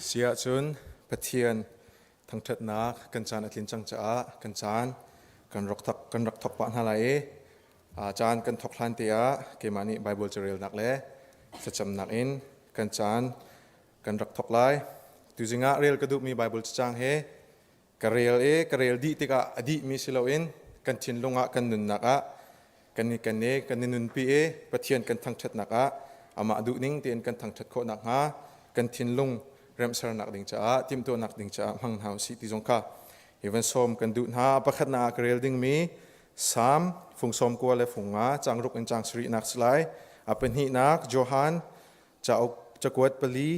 Si ahcun Pathian thangṭhatnak kan caan a tlin cang caah kan caan kan rak thok, kan rak thok pah hna lai i caan kan thok hlan te ah keimah nih Baibal carelnak le thlacamnak in kan caan kan rak thok lai. Tuzing ah rel ka duhmi Baibal cacang he ka rel i ka rel dih tikah a dihmi si loin kan thinlung ah kan nunnak ah kan i kan i kan i nunpi i Pathian kan thangṭhatnak ah amah duhning tein kan thangṭhat khawh nakhnga kan thinlung remhsernak ding caah timhtuahnak ding caah hmang hna usih ti zong kha hi van sawm kan duh hna. Pakhatnak ah ka rel dingmi Salm fung sawm kua le fung nga cang ruk in cang sarihnak si lai. A pahnihnak Johan cauk cakuat pali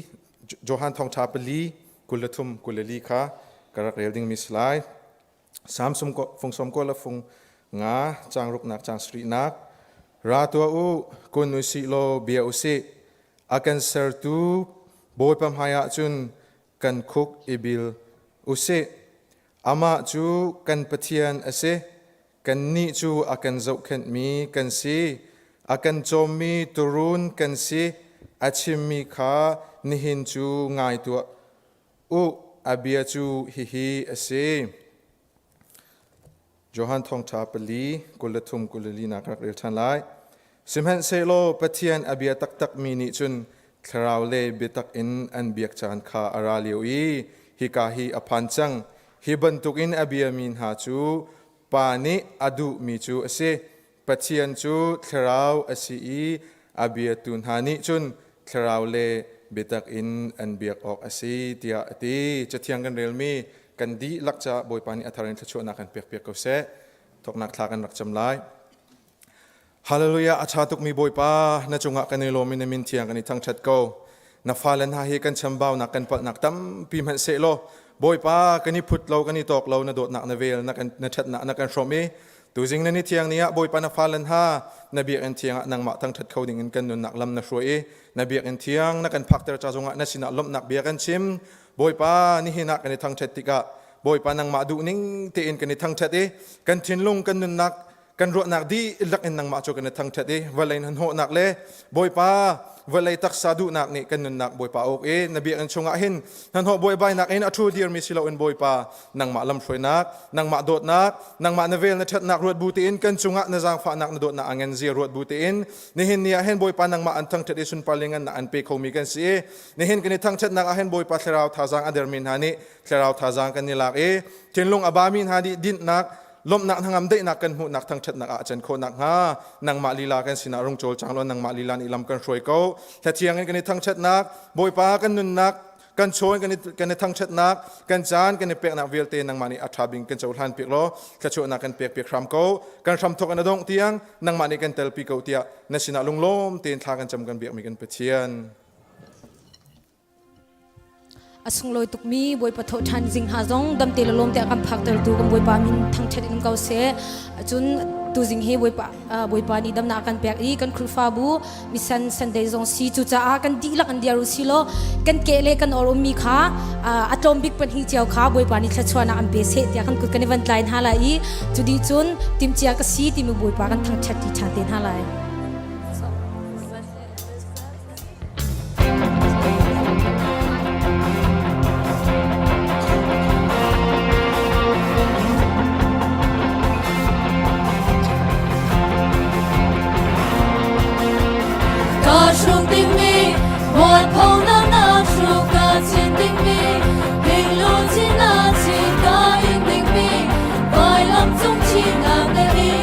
Johan thawngṭha pali 23 24 kha ka rak rel dingmi si lai. Salm fung sawm kua le fung nga cang ruknak cang sarihnak ra tuah u kun u sih law bia u sih a kan sertu Bawipa hmaiah cun kan khuk i bil u sih amah cu kan Pathian a si Kannih cu a kan zohkhenhmi kan si, a kan cawmmi tuurun kan si. A chimmi kha nihin cu ngai tuah u, a bia cu hihi a si. Johan Thawngṭha pali 23 24 nak rak rel ṭhan lai. Sihmanhsehlaw Pathian a bia taktakmi nih cun thlarau le biatak in an biak caan kha a ra lio i hika hi a phan cang. Hi bantukin a biami hna cu Pa nih a duhmi cu a si. Pathian cu thlarau a si i a biatu hna nih cun thlarau le biatak in an biak awk a si tiah a ti. Cathiang kan relmi kan dihlak caah Bawipa nih a thar in thluachuahnak kan pekpiak ko seh. Thawknak thla kan rak cam lai. Hallelujah a ṭha tukmi Bawipa na cungah kan i lawm i na min thiang kan i thangṭhat ko na fale hna hi kan chambaunak kan palhnak tampi hmanh sehlaw Bawipa kan i phut lo kan i tawk lo na dawtnak na vel na kan na ṭhatnak na kan hrawm i tuzing na ni thiang ni ah Bawipa na fale hna na biakinn thiang ah nangmah thangṭhat kho ding in kan nunnak lam na hruai i na biakinn thiang na kan phakter ca zongah na sinah lawmhnak bia kan chim Bawipa nihin ah kan i thangṭhat tikah Bawipa nangmah duhning tein kan i thangṭhat i kan thinlung kan nunnak kan ruahnak dihlak in nangmah cu kan i thangṭhat i vawlei hnahnawhnak le Bawipa vawlei taksa duhnak nih kan nunnak Bawipa uk i na biakinn chungah hin hnahnawh buaibainak in a ṭhu dirmi si loin Bawipa nangmah lamhruainak nangmah dawtnak nangmah na vel na ṭhatnak ruat bu tein kan cungah na zaangfahnak na dawtnak a ngan zia ruat bu tein nihin ni ah hin Bawipa nangmah an thangṭhat i sunparling an an pe khomi kan si i nihin kan i thangṭhatnak ah hin Bawipa thlarau thazaang a dermi hna nih thlarau thazaang kan i lak i thinlung a bami hna nih dinhnak lawmhnak hnangam daihnak kan hmuhnak thangṭhatnak ah a can khawh nakhnga nangmah lila kan sinah rung cawl cang law nangmah lila nih lam kan hruai ko hlathiang in kan i thangṭhatnak Bawipa kan nunnak kan chawn kan i kan i thangṭhatnak kan caan kan i peknak vialte nangmah nih a ṭha bing kan cohlan piak law thluachuahnak kan pek piak hram ko kan hram thawk in a dongh tiang nangmah nih kan telpi ko tiah na sinah lunglawm tein thla kan cam kan biakmi kan Pathian. A sunglawi tukmi Bawipa thawhṭhan zing hna zong damte le lawm te a kan phaktertu kan Bawipa min thangṭhat in um ko seh. Cun tuzing hi Bawipa Bawipa nih damnak a kan pek i kan Khrihfabu mission Sunday zong si cucaah kan dihlak an diar u si law kan ke le kan or ummi kha a tlawm bik pahnih cio kha Bawipa nih thluachuahnak an pe seh tiah kan kut kan i van tlai hna lai i cu dih cun timhcia ka si timi Bawipa kan thangṭhat ti ṭhan te hna lai. Ka hruk dingmi mualphonak na hruk ka chin dingmi hinglu chin na chin ka in dingmi vailam cung chin na ka in.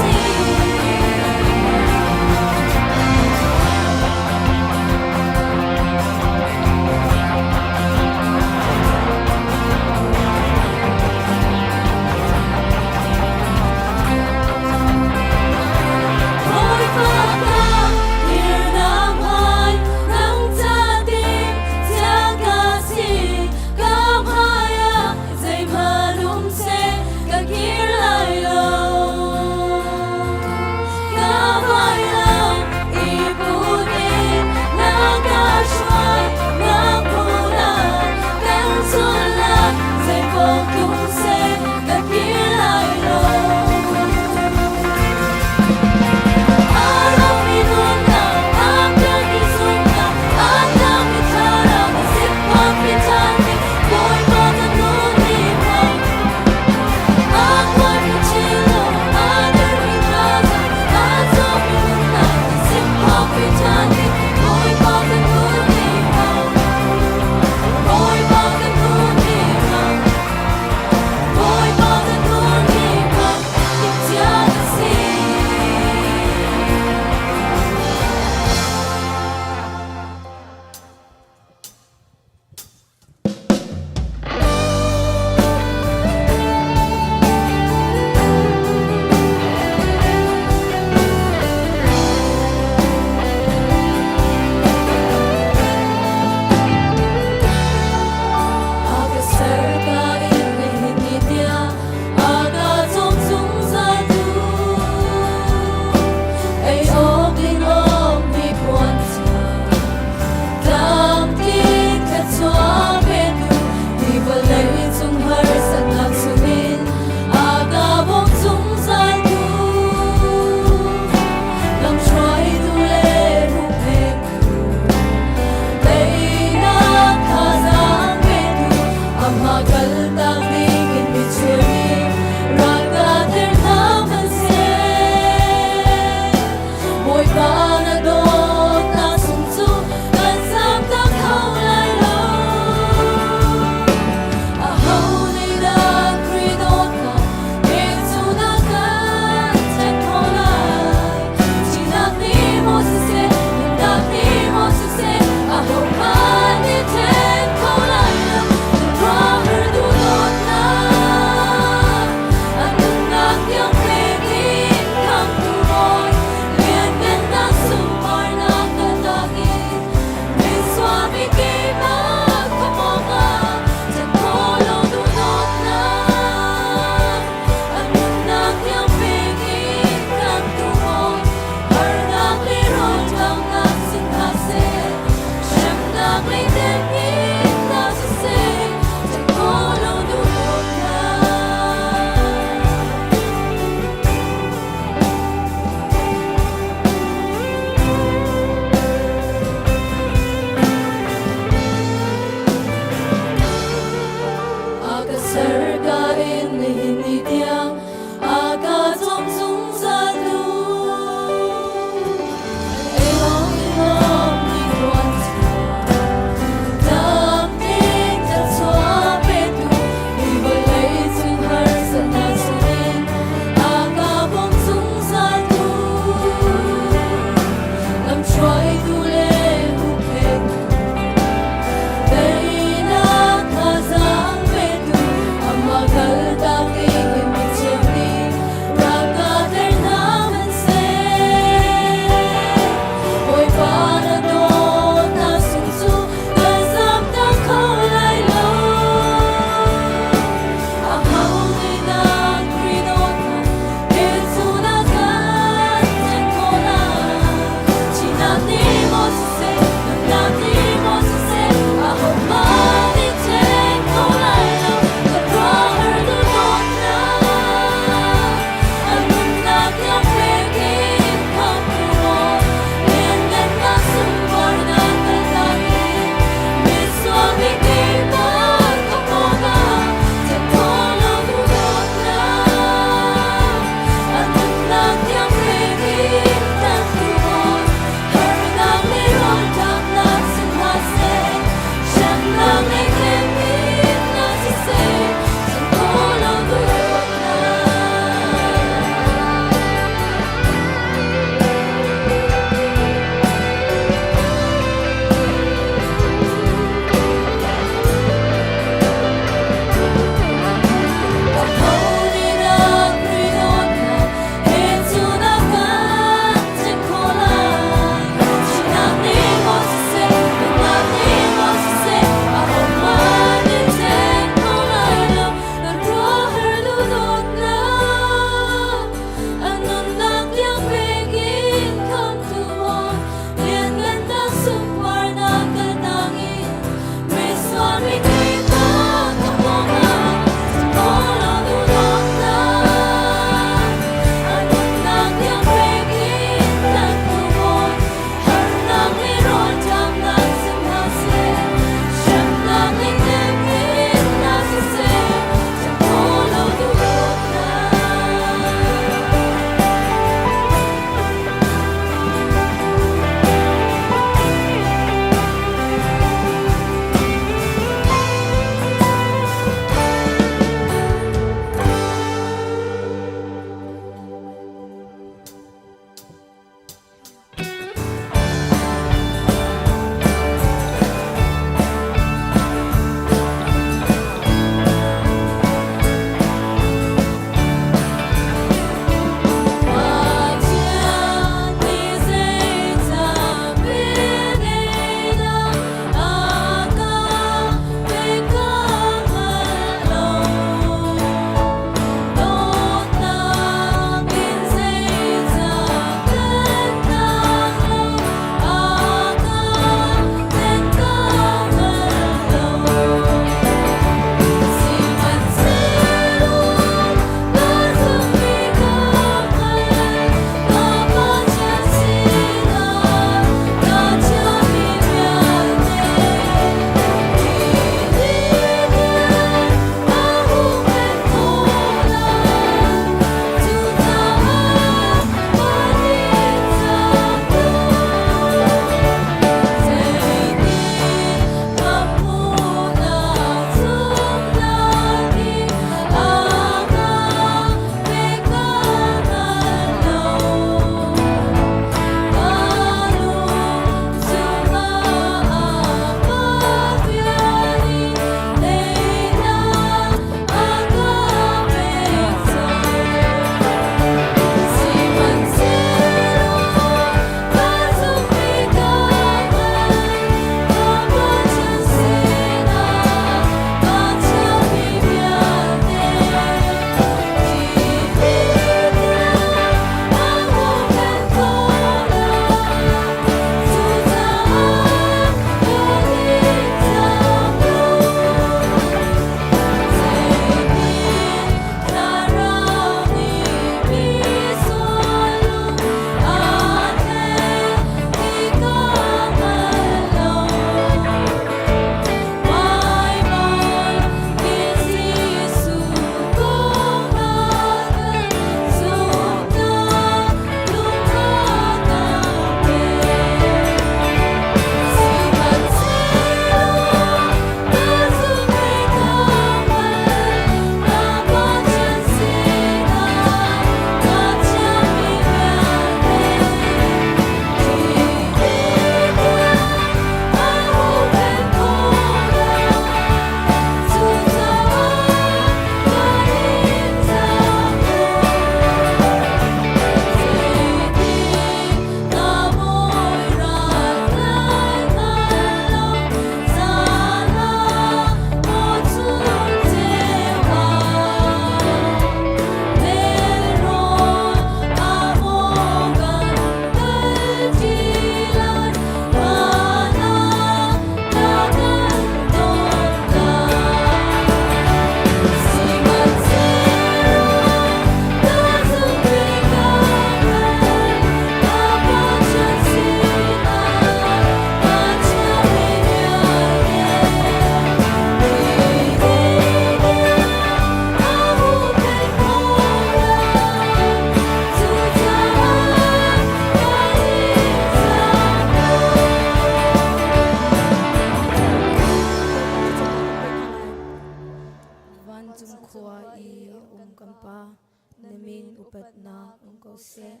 upatnak um ko seh.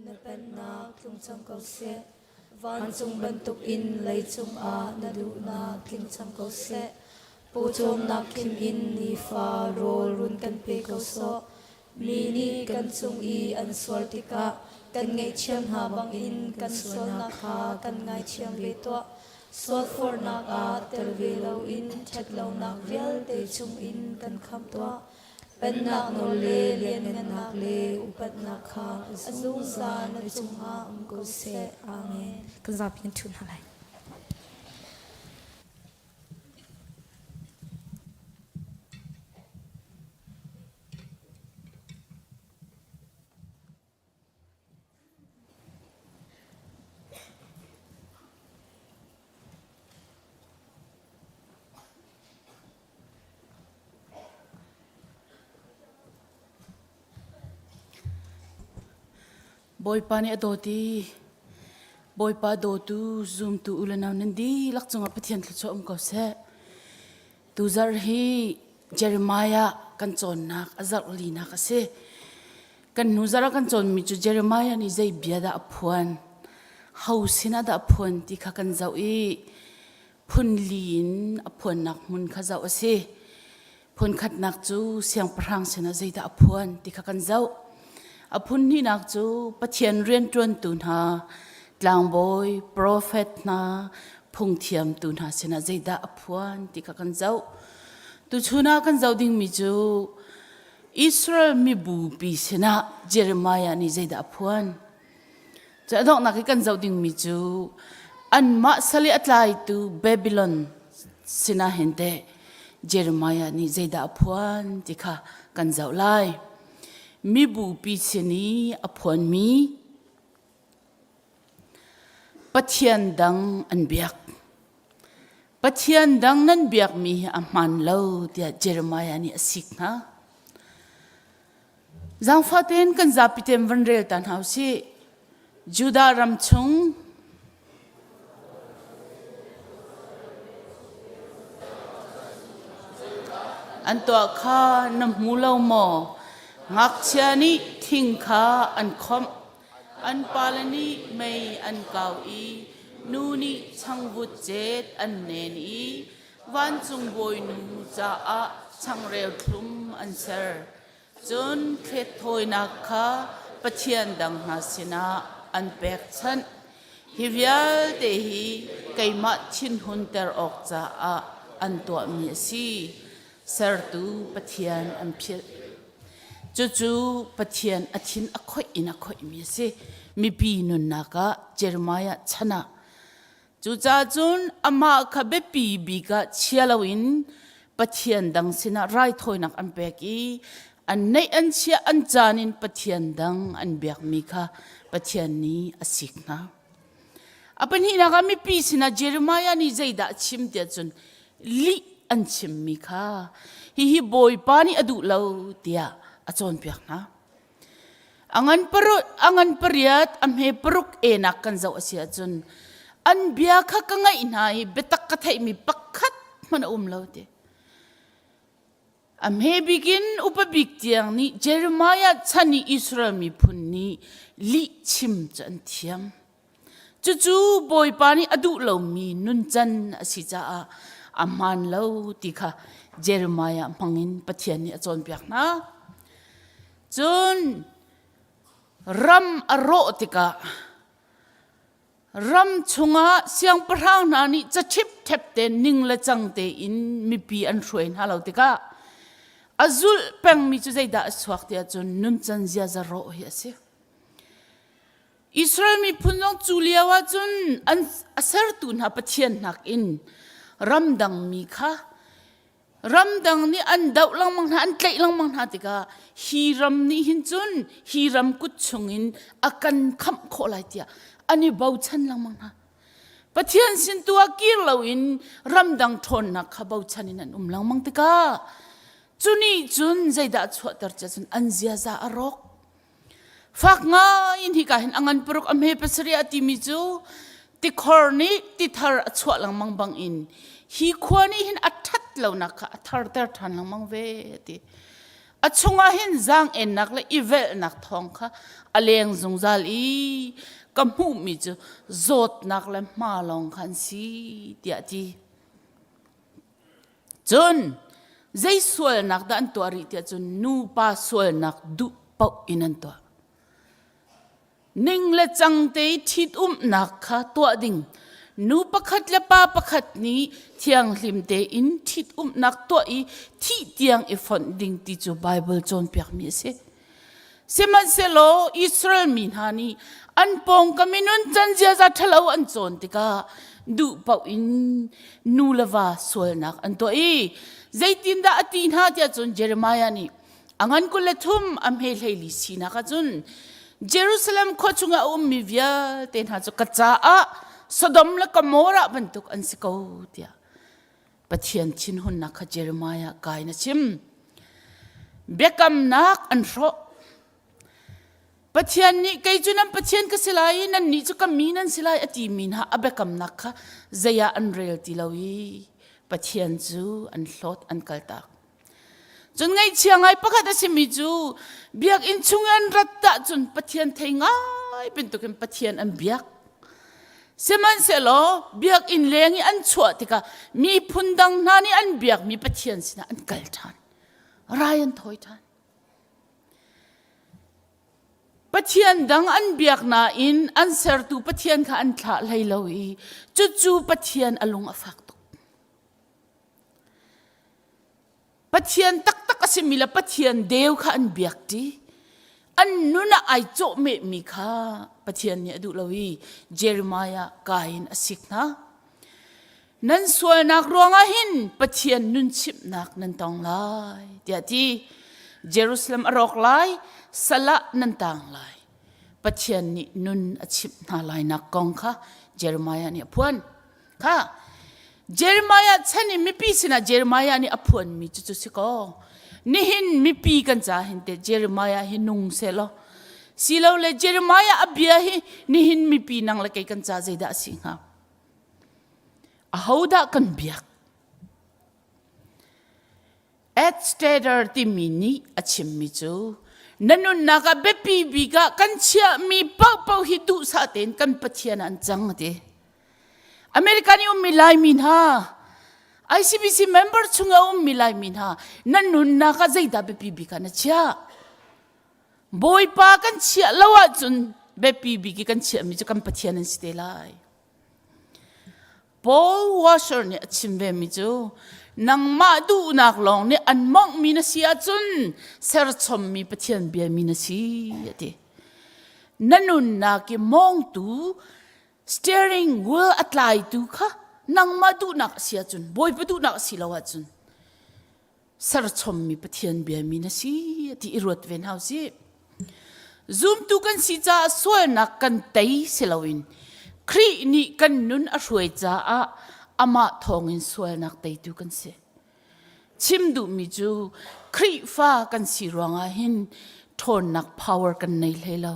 Na pennak tlung cang ko seh. Vancung bantukin leicung ah na duhnak tling cang ko seh. Pawcawmnak khim in nifa rawl run kan pe ko sawh. Mi nih kan cung i an sual tikah kan ngaihthiam hna bangin kan sualnak kha kan ngaithiam ve tuah. Sualforhnak ah tel ve loin ṭhatlonak vialte chungin kan khamh tuah. Pennak nawl le lianngannak le upatnak kha a zungzal na cungah um ko seh. Amen. Kan zapi kan ṭhu hna lai. Bawipa nih a dawt i Bawipa dawtu zumtu u le nau nan dihlak cungah Pathian thluachuah um ko seh. Tuzarh hi Jeremiah kan cawnnak a zarh linak a si. Kan hnu zarh ah kan cawnmi cu Jeremiah nih zei bia dah a phuan, ho sinah dah a phuan ti kha kan zoh i phun li in a phuannak hmun kha zoh a si. Phun khatnak cu siangpahrang sinah zeidah a phuan ti kha kan zoh. A phun hnihnak cu Pathian rianṭuantu hna, tlangbawi, profet hna, phungthiamtu hna sinah zeidah a phuan ti kha kan zoh. Tuchun ah kan zoh dingmi cu Israel mibupi sinah Jeremiah nih zeidah a phuan? Cu a donghnak i kan zoh dingmi cu anmah sal i a tlaitu Babylon sinah hin teh Jeremiah nih zeidah a phuan ti kha kan zoh lai. Mibupi sin i a phuanmi Pathian dang an biak. Pathian dang nan biakmi hi a hmaan lo tiah Jeremiah nih a sik hna. Zaangfah tein kan zapi tein van rel ta hna usih. Judah ram chung an tuah kha na hmu lo maw? Ngakchia nih thing kha an khawmh, an pale nih mei an kau i nu nih changvut cet an nen i vancung bawinu caah changreu thlum an ser. Cun thlet thawinak kha pathian dang hna sinah an pekchanh. Hi vialte hi keimah thinhunter awk caah an tuahmi a si. Sertu Pathian an philh. Cucu Pathian a thin a khoih in a khoihmi a si. Mipi nunnak ah Jeremiah chan ah Cucaah cun amah kha biapi bik ah chia loin Pathian dang sinah raithawinak an pek i an neih an chiah an caan in Pathian dang an biakmi kha Pathian nih a sik hna. A pahnihnak ah mipi sinah Jeremiah nih zeidah a chim tiah cun lih an chimmi kha hihi Bawipa nih a duh lo tiah a cawnpiak hna. A ngan paruk, a ngan pariat, a hme paruk enak kan zoh a si ahcun an bia kha ka ngaih hna i biatak ka theihmi pakhat hmanh a um lo ti. A hme bik in upa bik tiang nih Jeremiah chan i Israel miphun nih lih chim cu an thiam. Cucu Bawipa nih a duh lomi nuncan a si caah a hmaan lo ti kha Jeremiah hmangin Pathian nih a cawnpiak hna. Cun ram a rawh tikah ram chungah siangpahrang hna nih caṭhip ṭhep te ning le cang tein mipi an hruai hna lo tikah a zulh pengmi cu zeidah a chuak tiah cun nuncan ziaza rawh hi a si. Israel miphun zong cu lio ah cun an a sertu hna Pathian nakin ramdang mi kha ramdang nih an doh lengmang hna an tlaih lengmang hna tikah hi ram nih hin cun hi ram kut chungin a kan khamh khawh lai tiah an i bochan lengmang hna. Pathian sin tu ah kir loin ramdang ṭhawnnak kha bochan in an um lengmang tikah cu nih cun zeidah a chuahter tiah cun an ziaza a rawk. Fak ngai in hika hin a ngan paruk a hme pasarih a timi cu tikhor nih tithar a chuah lengmang bang in hi khua nih hin a ṭhat lonak kha a tharter ṭhan lengmang ve a ti. A chungah hin zaang-ennak le i velhnak thawng kha a leng zungzal i ka hmuhmi cu zawtnak le hma lawng kha an si tiah a ti. Cun zei sualnak dah an tuah rih tiah cun nupa sualnak duh paoh in an tuah. Ning le cang te i ṭhitumnak kha tuah ding. Nu pakhat le pa pakhat nih thianghlim tein ṭhitumnak tuah i thih tiang i fonh ding ti cu Baibal cawnpiakmi a si. Sihmanhsehlaw Israel mi hna nih an pawngkam i nuncan ziaza ṭhalo an cawn tikah duh paoh in nu le va sualnak an tuah i zeitindah a ti hna tiah cun Jeremiah nih a ngan 23 a hme 14 sinak ah cun Jerusalem khua chungah a ummi vialte hna cu ka caah Sodom le Gomorrah bantuk an si ko tiah Pathian thinhunnak kha Jeremiah kai na chim. Biakamnak an hrawh. Pathian nih kei cu nan Pathian ka si lai i nannih cu ka mi nan si lai a timi hna a biakamnak kha zei ah an rel ti lo i Pathian cu an hlawt an kaltak. Cun ngaihchia ngai pakhat a simi cu biakinn chung i an rat ahcun Pathian thei ngai bantukin Pathian an biak. Sihmanhsehlaw biakinn leng i an chuah tikah miphun dang hna nih an biakmi Pathian sinah an kal ṭhan. Rai an thawi ṭhan. Pathian dang an biak nain an sertu Pathian kha an thlah hlei lo i cucu Pathian a lung a fak tuk. Pathian taktak a simi le Pathian deu kha an biak ṭi. An nun ah ai cawhmehmi kha Pathian nih a duh lo i Jeremiah ka in a sik hna. Nan sualnak ruangah hin Pathian nun chimhnak nan tong lai tiah ti. Jerusalem a rawk lai, salah nan tang lai. Pathian nih nun a chimh hna lainak kong kha Jeremiah nih a phuan. Kha Jeremiah chan i mipi sinah Jeremiah nih a phuanmi cu cu si kaw nihin mipi kan ca hin te Jeremiah hi nung seh law silole Jeremiah a bia hi nihin mipi nang le kei kan ca zeidah a si hnga ahodah kan biak Ed Stader timi nih a chimmi cu na nunnak ah biapi bik ah kan chiahmi paohpaoh hi duhsah tein kan Pathian ah an cang a ti. American i ummi Laimi hna, ICBC member chung a ummi Laimi hna, na nunnak ah zeidah biapi bik ah na chiah? Bawipa kan chiah lo ahcun biapi bik i kan chiahmi cu kan Pathian an si te lai. Paul Washer nih a chim vemi cu nangmah duhnak lawng nih an monghmi na si ahcun serchommi Pathian biami na si a ti. Na nunnak i mawngtu steering wheel a tlaitu kha nangmah duhnak a si ahcun Bawipa duhnak a si lo ahcun serchommi Pathian biami na si ti i ruat ve hna usih. Zumtu kan si caah sualnak kan tei si loin Khrih nih kan nun a hruai caah amah thawngin sualnak teitu kan si. Chim duhmi cu Khrihfa kan si ruangah hin ṭhawnnak power kan nei hlei lo.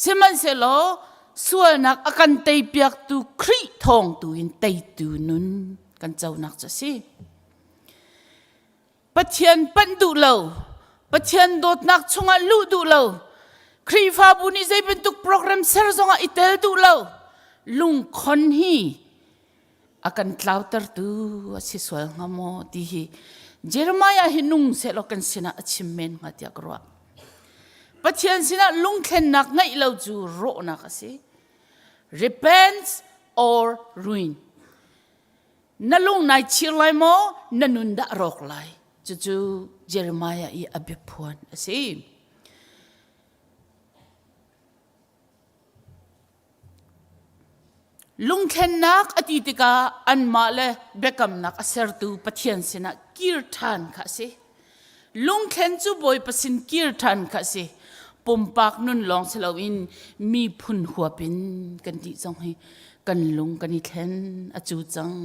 Sihmanhsehlaw sualnak a kan teipiaktu Khrih thawng tu in teitu nun kan conak cu a si. Pathian panh duh lo, Pathian dawtnak chungah luh duh lo, Khrihfabu nih zei bantuk program ser zongah i tel duh lo, lungkhon hi a kan tlautertu a si sual hnga maw ti hi Jeremiah hi nung sehlaw kan sinah a chim men hnga tiah ka ruah. Pathian sinah lungthlennak ngeih lo cu rawhnak a si. Repent or ruin. Na lung nai chir lai maw? Na nun dah rawk lai. Cucu Jeremiah i a biaphuan a si. Lungthlennak a ti tikah anmah le biakamnak a sertu Pathian sinah kir ṭhan kha a si. Lungthlen cu Bawipa sin kir ṭhan kha a si. Pumpak nun lawng si loin miphun huap in kan dih zong hi kan lung kan i thlen a cu cang.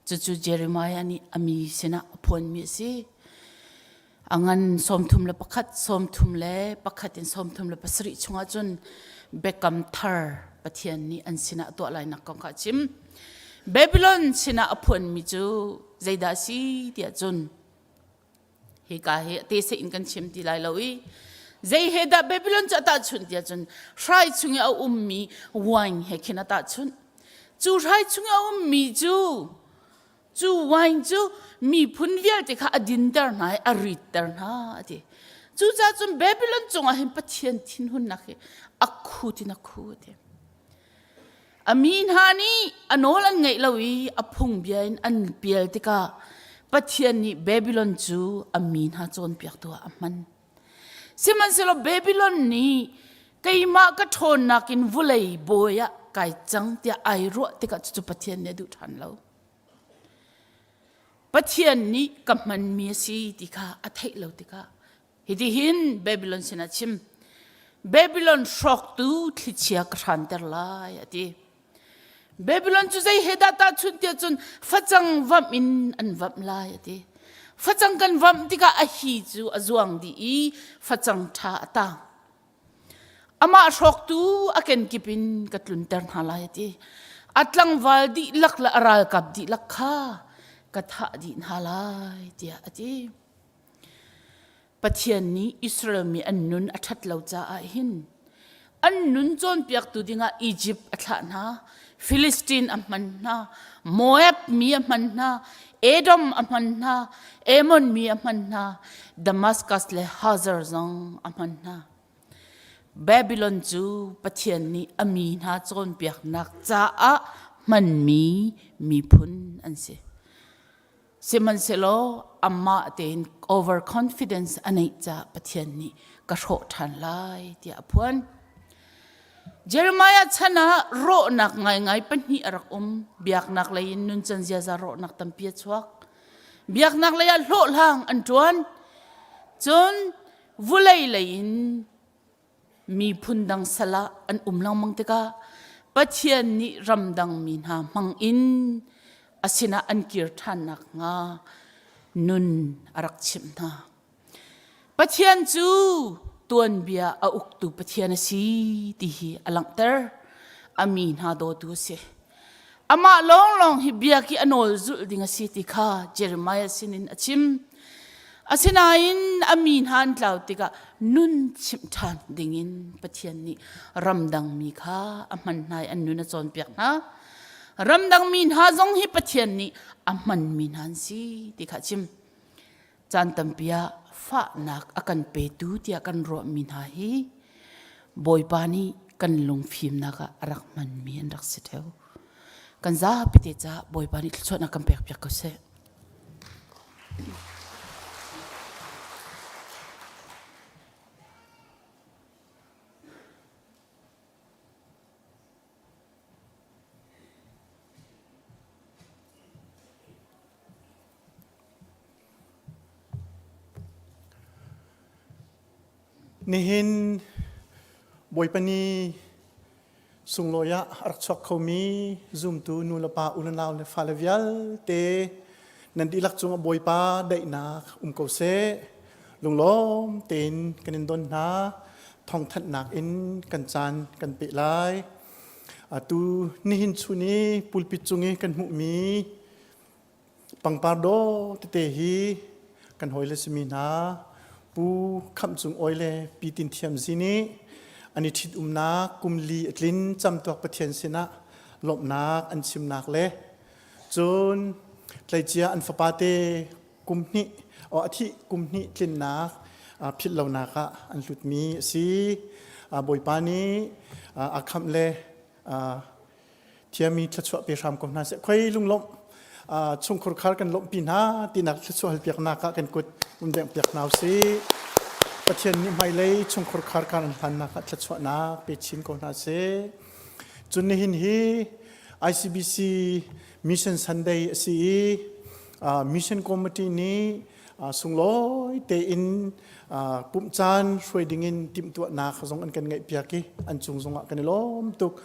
Cucu Jeremiah nih a mi sinah a phuanmi a si. A ngan 31, 31 in 37 chungah cun biakam thar Pathian nih an sinah tuah lainak kong kha a chim. Babylon sinah a phuanmi cu zeidah a si tiah cun. Hika hi te se in kan chim ti lai lo i zei he dah Babylon cu a tahchunh tiah cun hrai chung i a ummi wine he khin a tahchunh. Cu hrai chung i a ummi cu cu wine cu miphun vialte kha a dinter hna i a ritter hna a ti. Cucaah cun Babylon cungah hin Pathian thinhunnak hi a khut in a khu a ti. A mi hna nih a nawl an ngaih lo i a phungbia in an pial tikah Pathian nih Babylon cu a mi hna cawnpiaktu ah a hman. Sihmanhsehlaw Babylon nih keimah ka ṭhawnnak in vulei bawi ah kai cang tiah ai ruah tikah cucu Pathian nih a duh ṭhan lo. Pathian nih ka hmanmi a si ti kha a theih lo tikah Hitihin Babylon sinah chim. Babylon hrawktu thlichia ka hranter lai a ti. Babylon cu zei he dah tahchunh tiah cun facang vamh in an vamh lai a ti. Facang kan vamh tikah a hi cu a zuang dih i facang ṭha a tang. Amah hrawktu a kenkip in ka tlunter hna lai a ti. A tlangval dihlak le a ralkap dihlak kha ka thah dih hna lai tiah a ti. Pathian nih Israel mi an nun a ṭhat lo caah hin an nun cawnpiaktu dingah Egypt a thlah hna, Philistine a hman hna, Moab mi a hman hna, Edom a hman hna, Ammon mi a hman hna, Damascus le Hazar zong a hman hna. Babylon cu Pathian nih a mi hna cawnpiaknak caah hmanmi miphun an si. Sihmanhsehlaw amah tein overconfidence a neih caah Pathian nih ka hrawh ṭhan lai tiah a phuan. Jeremiah chan ah rawhnak ngaingai pahnih a rak um. Biaknak lei in nuncan ziaza rawhnak tampi a chuak. Biaknak lei ah hlawhhlang an ṭuan. Cun vulei lei in miphun dang sal ah an um lengmang tikah Pathian nih ramdang mi hna hmang in a sinah an kir ṭhan nakhnga nun a rak chimh hna. Pathian cu tuanbia a uktu Pathian a si ti hi a langhter. A mi hna dawtu a si. Amah lawnglawng hi biak i a nawl zulh ding a si ti kha Jeremiah sinin a chim. Asinain a mi hna an tlau tikah nun chimh ṭhan dingin Pathian nih ramdang mi kha a hman hna i an nun a cawnpiak hna. Ramdang mi hna zong hi Pathian nih a hmanmi hna an si ti kha a chim. Caan tampi ah fahnak a kan petu tiah kan ruahmi hna hi Bawipa nih kan lungfimnak ah a rak hmanmi an rak si ṭheo. Kan zapi te caah Bawipa nih thluachuahnak kan pekpiak ko seh. Nihin Bawipa ni sunglawi ah a rak chuak khomi zumtu nu le pa u le nau le fale vialte nan dihlak cungah Bawipa daihnak um ko seh. Lunglawm tein kan in don hna. Thawngthanhnak in kan caan kan peh lai. Atu nihin chun i pulpit cung i kan hmuhmi Pangpar dawh tete hi kan hawile simi hna Pu Khamh Cung Awi le Pi Tin Thiam Zi nih an i ṭhitumnak kum li a tlin camtuak Pathian sinah lawmhnak an chimnak le cun tleicia an fapate kum hnih a thih kum hnih tlinnak philh lonak ah an hlutmi a si. Bawipa nih a khamh le Thiami thluachuah pe hram ko hna seh. Khoi lunglawmh chungkhur khar kan lawmhpi hna tinak thluachuah halpiaknak ah kan kut um deng piak hna usih. Pathian nih hmailei chungkhur khar kan hlannak ah thluachuahnak pe chin ko hna seh. Cun nihin hi ICBC Mission Sunday a si i Mission Committee nih sunglawi tein pumh caan hruai dingin timhtuahnak zong an kan ngeihpiak i an cung zongah kan i lawm tuk.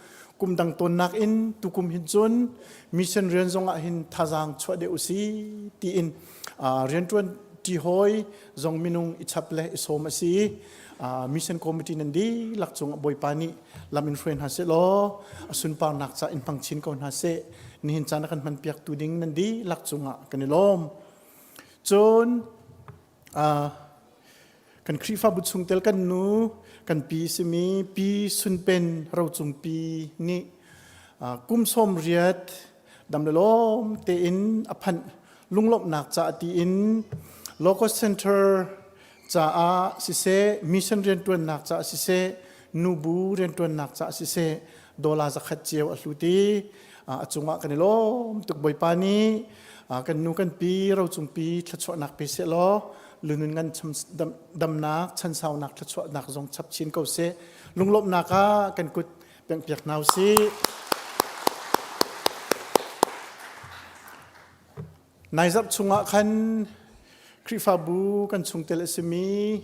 Kum dang tawnnak in tukum hin cun mission rian zongah hin thazaang chuah deuh usi tiin rianṭuan ṭi hawi zong minung i chap le i sawm a si i mission committee nan dihlak cungah Bawipa nih lam in hruai hna seh law a sunparnak ca in hmang chin ko hna seh. Nihin caan a kan hmanpiaktu ding nan dihlak cungah kan i lawm. Cun. Kan Khrihfabu chungtel kan nu, kan pi simi Pi Sunpen Rocungpi nih kum 80 dam le lawm tein a phanh lunglawmhnak ca tiin Locust Center caah siseh, mission rianṭuannak caah siseh, nubu rianṭuannak caah siseh, dollar zakhat cio a hlut i a cungah kan i lawm tuk. Bawipa nih kan nu kan pi rocungpi thluachuahnak pe seh law lunun ngan damnak chansaunak thluachuahnak zong chap chin ko seh. Lunglawmhnak ah kan kut pengpiak hna usih. Nai zarh chungah khan Khrihfabu kan chungtel a simi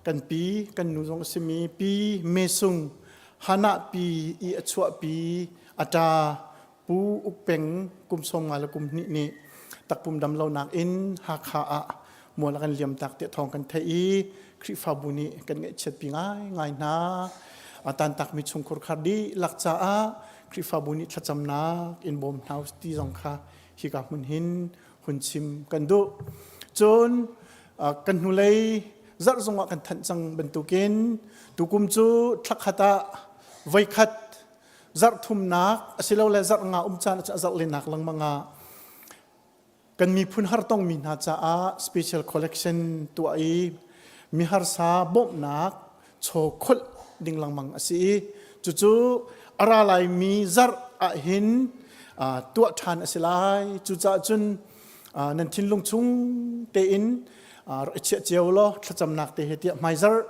kan pi, kan nu zong a simi Pi Mesung Hannah pi i a chuahpi a ṭa Pu Uk Peng kum 51 le kum hnih nih takpum dam lonak in Hakha ah mual a kan liam tak tiah thawng kan theih i Khrihfabu nih kan ngaihchiatpi ngaingai hna. A tantakmi chungkhur khar dihlak caah Khrihfabu nih thlacamnak in bawm hna ti zong kha hika hmun hin hun chim kan duh. Cun kan hnulei zarh zongah kan thanh cang bantukin tukum cu thlakhat ah voikhat zarh thumnak asilole zarh nga um caan ah zarh lenak lengmang ah kan miphun hartongmi hna caah special collection tuah i miharsa bawmhnak chaw kholh ding lengmang a si i cucu a ra laimi zarh ah hin tuah ṭhan a si lai. Cucaah cun nan thinlung chung tein rak i chiah cio law thlacamnak te he tiah hmaizarh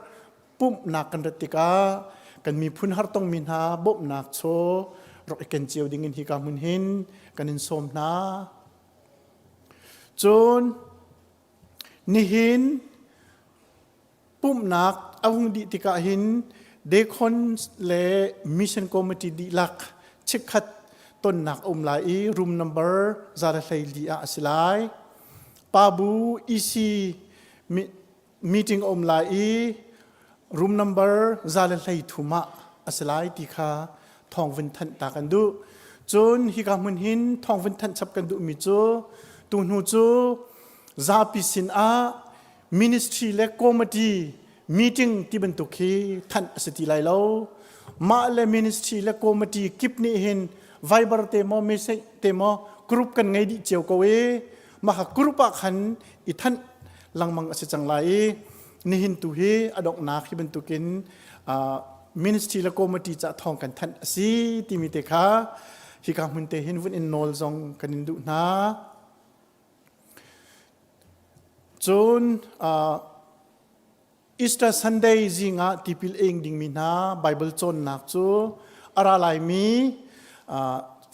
pumhnak kan rat tikah kan miphun hartongmi hna bawmhnak chaw rak i ken cio ding in hika hmun hin kan in sawm hna. Cun nihin Pumhnak a hung dih tikah hin Deacon le Mission Committee dihlak chikkhat tonnak a um lai i room number 114 ah a si lai. Pabu EC meeting a um lai i room number 113 ah a si lai ti kha thawng vun thanh ta kan duh. Cun hika hmun hin thawng vun thanh chap kan duhmi cu tu hnu cu zapi sin ah ministry le committee meeting ti bantuk hi thanh a si ti lai lo. Mah le ministry le committee kip nih hin Viber te maw message te maw group kan ngei dih cio ko i mah kha group ah khan i thanh lengmang a si cang lai i nihin tu hi a donghnak hi bantukin ministry le committee ca thawng kan thanh a si timi te kha hika hmun te hin vun in nawl zong kan in duh hna. Cun Easter Sunday zing ah tipil ing dingmi hna Bible cawnnak cu a ra laimi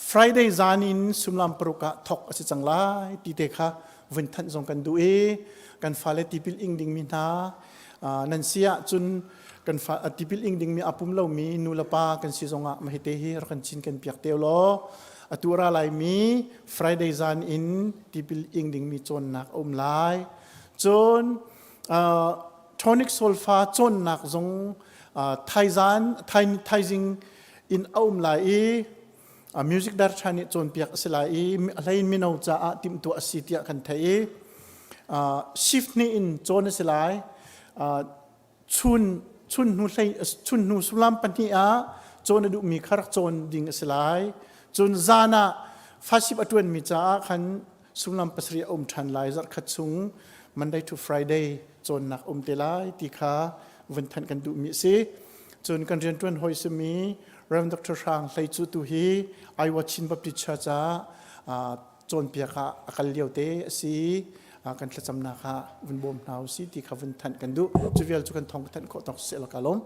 Friday zan in suimilam paruk ah thawk a si cang lai ti te kha vun thanh zong kan duh i kan fale tipil ing dingmi hna nan si ahcun kan fa tipil ing dingmi a pum lomi nu le pa kan si zongah mah hi te hi rak kan cin kan piak te law atu ra laimi Friday zan in tipil ing dingmi cawnnak a um lai. Cun tonic solfa cawnnak zong thaizan thaizing in a um lai i music director nih cawnpiak a si lai i a hlein mino caah timhtuah a si tiah kan theih i shift hnih in cawn a si lai. Chun chun hnu hlei chun hnu sullam pahnih ah cawn a duhmi kha rak cawn ding a si lai. Cun zan ah fasip a ṭuanmi caah khan sullam pasarih a um ṭhan lai. Zarhkhat chung Monday to Friday cawnnak um te lai ti kha vun thanh kan duhmi a si. Cun kan rianṭuan hawi simi Rev. Dr. Hrang Hlei cu tu hi Iowa Chin Baptist Church ah cawnpiak ah a kal lio te a si. Kan thlacamnak ah vun bawm hna usih ti kha vun thanh kan duh. Cu vial cu kan thong ka thanh khawh tawk si ka lawm.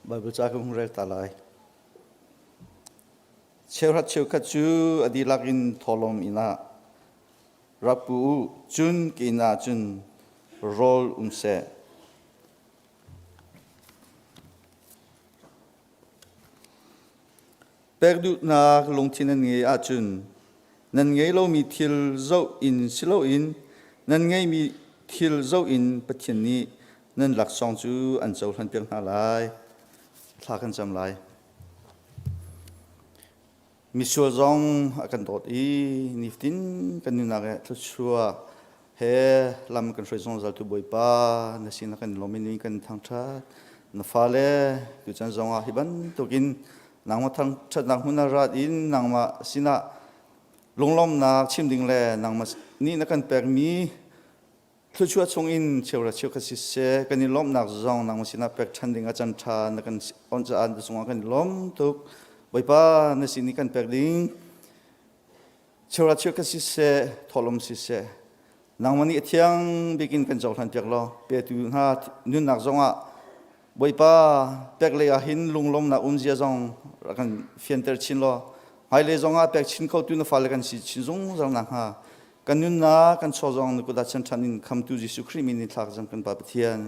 Baibal ca ka hung rel ta lai. Cheuhrat cheukhat cu a dihlak in thawhlawm inn ah rak pu u, cun ka inn ah cun rawl um seh. Pek duhnak lungthin nan ngei ahcun nan ngei lomi thil zoh in si loin nan ngeimi thil zoh in Pathian nih nan laksawng cu an cohlanpiak hna lai. Thla kan cam lai. Misual zong a kan dawt i nifatin kan nunnak ah thluachuah he lam kan hruai zungzal tu Bawipa na sinah kan lawm in kan thangṭhat. Na fale tuchan zongah hi bantukin nangmah thangṭhatnak hmun ah rat in nangmah sinah lunglawmhnak chim ding le nangmah nih na kan pekmi Thluachuah chungin cheuhra cheukhat siseh, kan i lawmhnak zong nangmah sinah pek ṭhan ding ah can ṭha na kan onh caah na cungah kan i lawm tuk. Bawipa, na sin i kan pek ding cheuhra cheukhat siseh, thawhlawm siseh, nangmah nih a thiang bik in kan cohlan piak law, petu hna nunnak zongah Bawipa, pek lei ah hin lunglawmnak umzia zong rak kan fianter chin law, hmailei zongah pek chin khotu na fale kan si chin zungzal nakhnga kan nunnak kan chaw zong na kut ah chan ṭhan in khamtu Jesuh Khrih min in thla ka cam kan Pa Pathian.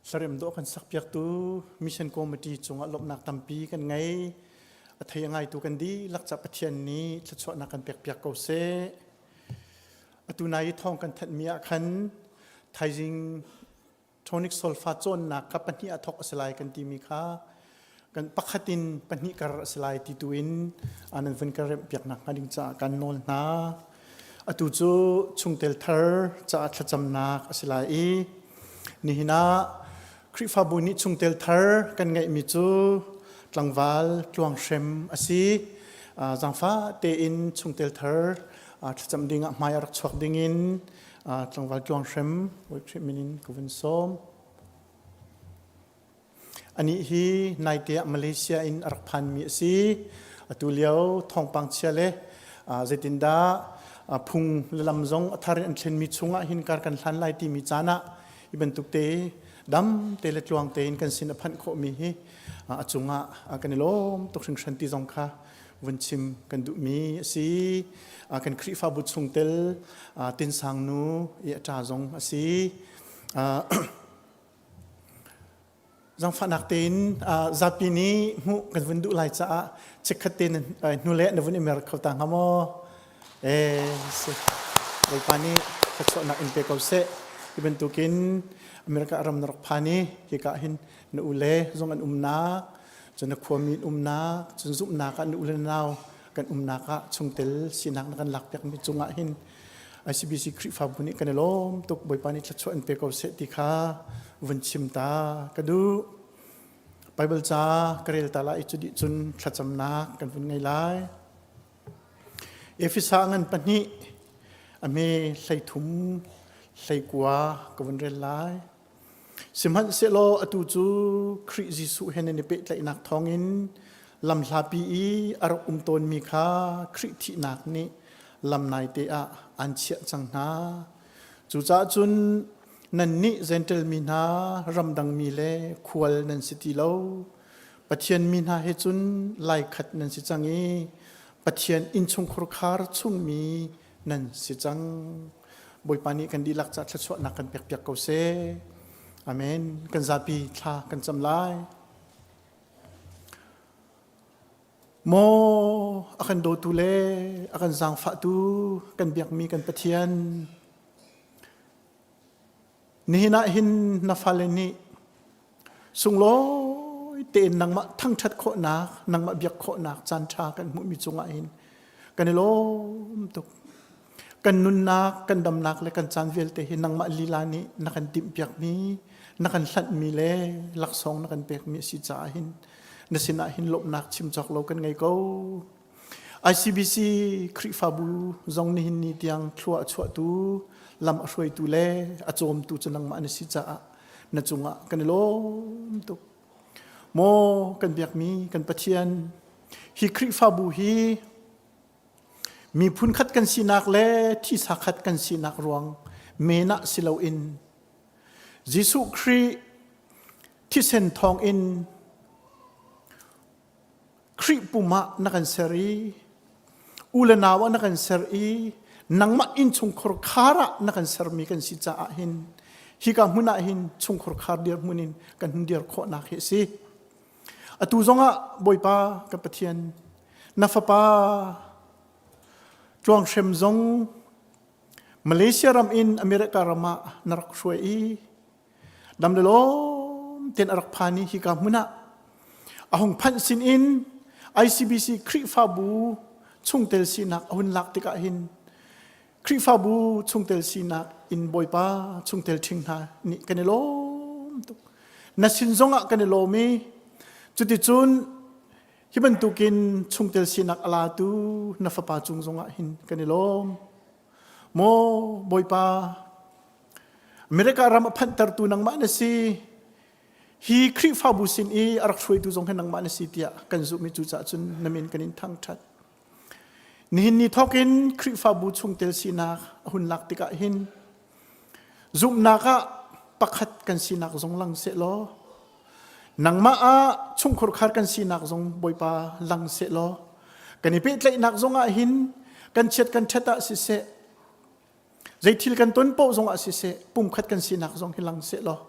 Hlarem dawh kan sakpiaktu Mission Committee cungah lawmhnak tampi kan ngei. A thei a ngaitu kan dihlak ca Pathian nih thluachuahnak kan pekpiak ko seh. Atu nai i thawng kan thanhmi ah khan thaizing tonic solfa cawnnak kha pahnih ah thawk a si lai kan timi kha kan pakhat in pahnih kar a si lai ti tu in nan vun kan remh piak nak hnga ding caah kan nawl hna. Atu cu chungtel thar caah thlacamnak a si lai i nihin ah Khrihfabu nih chungtel thar kan ngeihmi cu tlangval tluang hrem a si. Zaangfah tein chungtel thar thlacam ding ah hmai a rak chuak ding in tlangval tluang hrem Bawi Khrih min in ka vun sawm. Anih hi naite ah Malaysia in a rak phanmi a si. Atu lio thawngpang chia le zeitindah phung le lam zong a thar in an thlenmi chungah hin kar kan hlan lai timi caan ah hi bantuk te dam te le tluang tein kan sin a phanh khawhmi hi a cungah kan i lawm tuk hringhran ti zong kha vun chim kan duhmi a si. Kan Khrihfabu chungtel Tinsang nu i a ṭa zong a si. Zangfahnak tein zapi nih hmuh kan vun duh lai caah chikkhat te hnu le na vun i mer kho ta hnga maw? Eh, si. Bawipa nih thluachuahnak in pe ko seh. Hi bantukin America ram na rak phan i hika hin na u le zong an umnak, cun na khuami an umnak, cun zumhnak ah na u le na nau kan umnak ah chungtel sinak na kan lakpiakmi cungah hin ICBC Khrihfabu nih kan i lawm tuk Bawipa nih thluachuah in pe ko seh ti kha vun chim ta ka duh. Bible ca ka rel ta lai cu dih cun thlacamnak kan vun ngei lai. Efesa ngan pahnih a hme 13 hleikua ka vun rel lai. Sihmanhsehlaw atu cu Khrih Jesuh he nan i pehtlaihnak thawngin lamhlapi i a rak um tawnmi kha Khrih thihnak nih lam naite ah aan chiah cang hna. Cucaah cun nannih Jentail mi hna, ramdang mi le khual nan si ti lo. Pathian mi hna he cun laikhat nan si cang i Pathian innchungkhur khar chungmi nan si cang. Bawipa nih kan dihlak ca thluachuahnak kan pekpiak ko seh. Amen. Kan zapi thla kan cam lai. Maw a kan dawtu le a kan zaangfahtu kan biakmi kan Pathian nihin ah hin na fale nih sunglawi tein nangmah thangṭhat khawhnak nangmah biak khawhnak caan ṭha kan hmuhmi cungah hin kan i lawm tuk kan nunnak kan damnak le kan caan vialte hi nangmah lila nih na kan timhpiakmi na kan hlanhmi le laksawng na kan pekmi a si caah hin na sinah hin lawmhnak chim cawk lo kan ngei ko ICBC Khrihfabu zong nihin ni tiang thlua a chuahtu, lam a hruaitu le a cawmtu cu nangmah na si caah na cungah kan i lawm tuk. Maw kan biakmi kan Pathian, hi Khrihfabu hi miphun khat kan sinak le thisa khat kan sinak ruang men ah si loin Jesuh Khrih thisen thawng in Khrih pum ah na kan ser i u le nau ah na kan ser i nangmah innchungkhur khar ah na kan sermi kan si caah hin hika hmun ah hin chungkhur khar dirhmun in kan hun dir khawhnak hi a si. Atu zongah Bawipa ka Pathian na fapa tluang hrem zong Malaysia ram in America ram ah na rak hruai i dam le lawm ten a rak phan i hika hmun ah a hung phanh sin in ICBC Khrihfabu chungtel sinak a hun lak tikah hin Khrihfabu chungtel sinak in Bawipa chungtel ṭhing hna nih kan i lawm tuk na sin zongah kan i lawm i cuticun hi bantukin chungtel sinak a latu na fapa cung zongah hin kan i lawm maw Bawipa America ram a phanhtertu nangmah na si. Hi Khrihfabu sin i a rak hruaitu zong hi nangmah na si tiah kan zumh i cucaah cun na min kan in thangṭhat. Nihin ni thawkin Khrihfabu chungtel sinak a hun lak tikah hin zumhnak ah pakhat kan sinak zong lang sehlaw nangmah ah chungkhur khar kan sinak zong Bawipa lang sehlaw kan i pehtlaihnak zong ah hin kan chiat kan ṭhat ah siseh Zeithil kan ton paoh zongah siseh, pumkhat kan sinak zong hi lang sehlaw.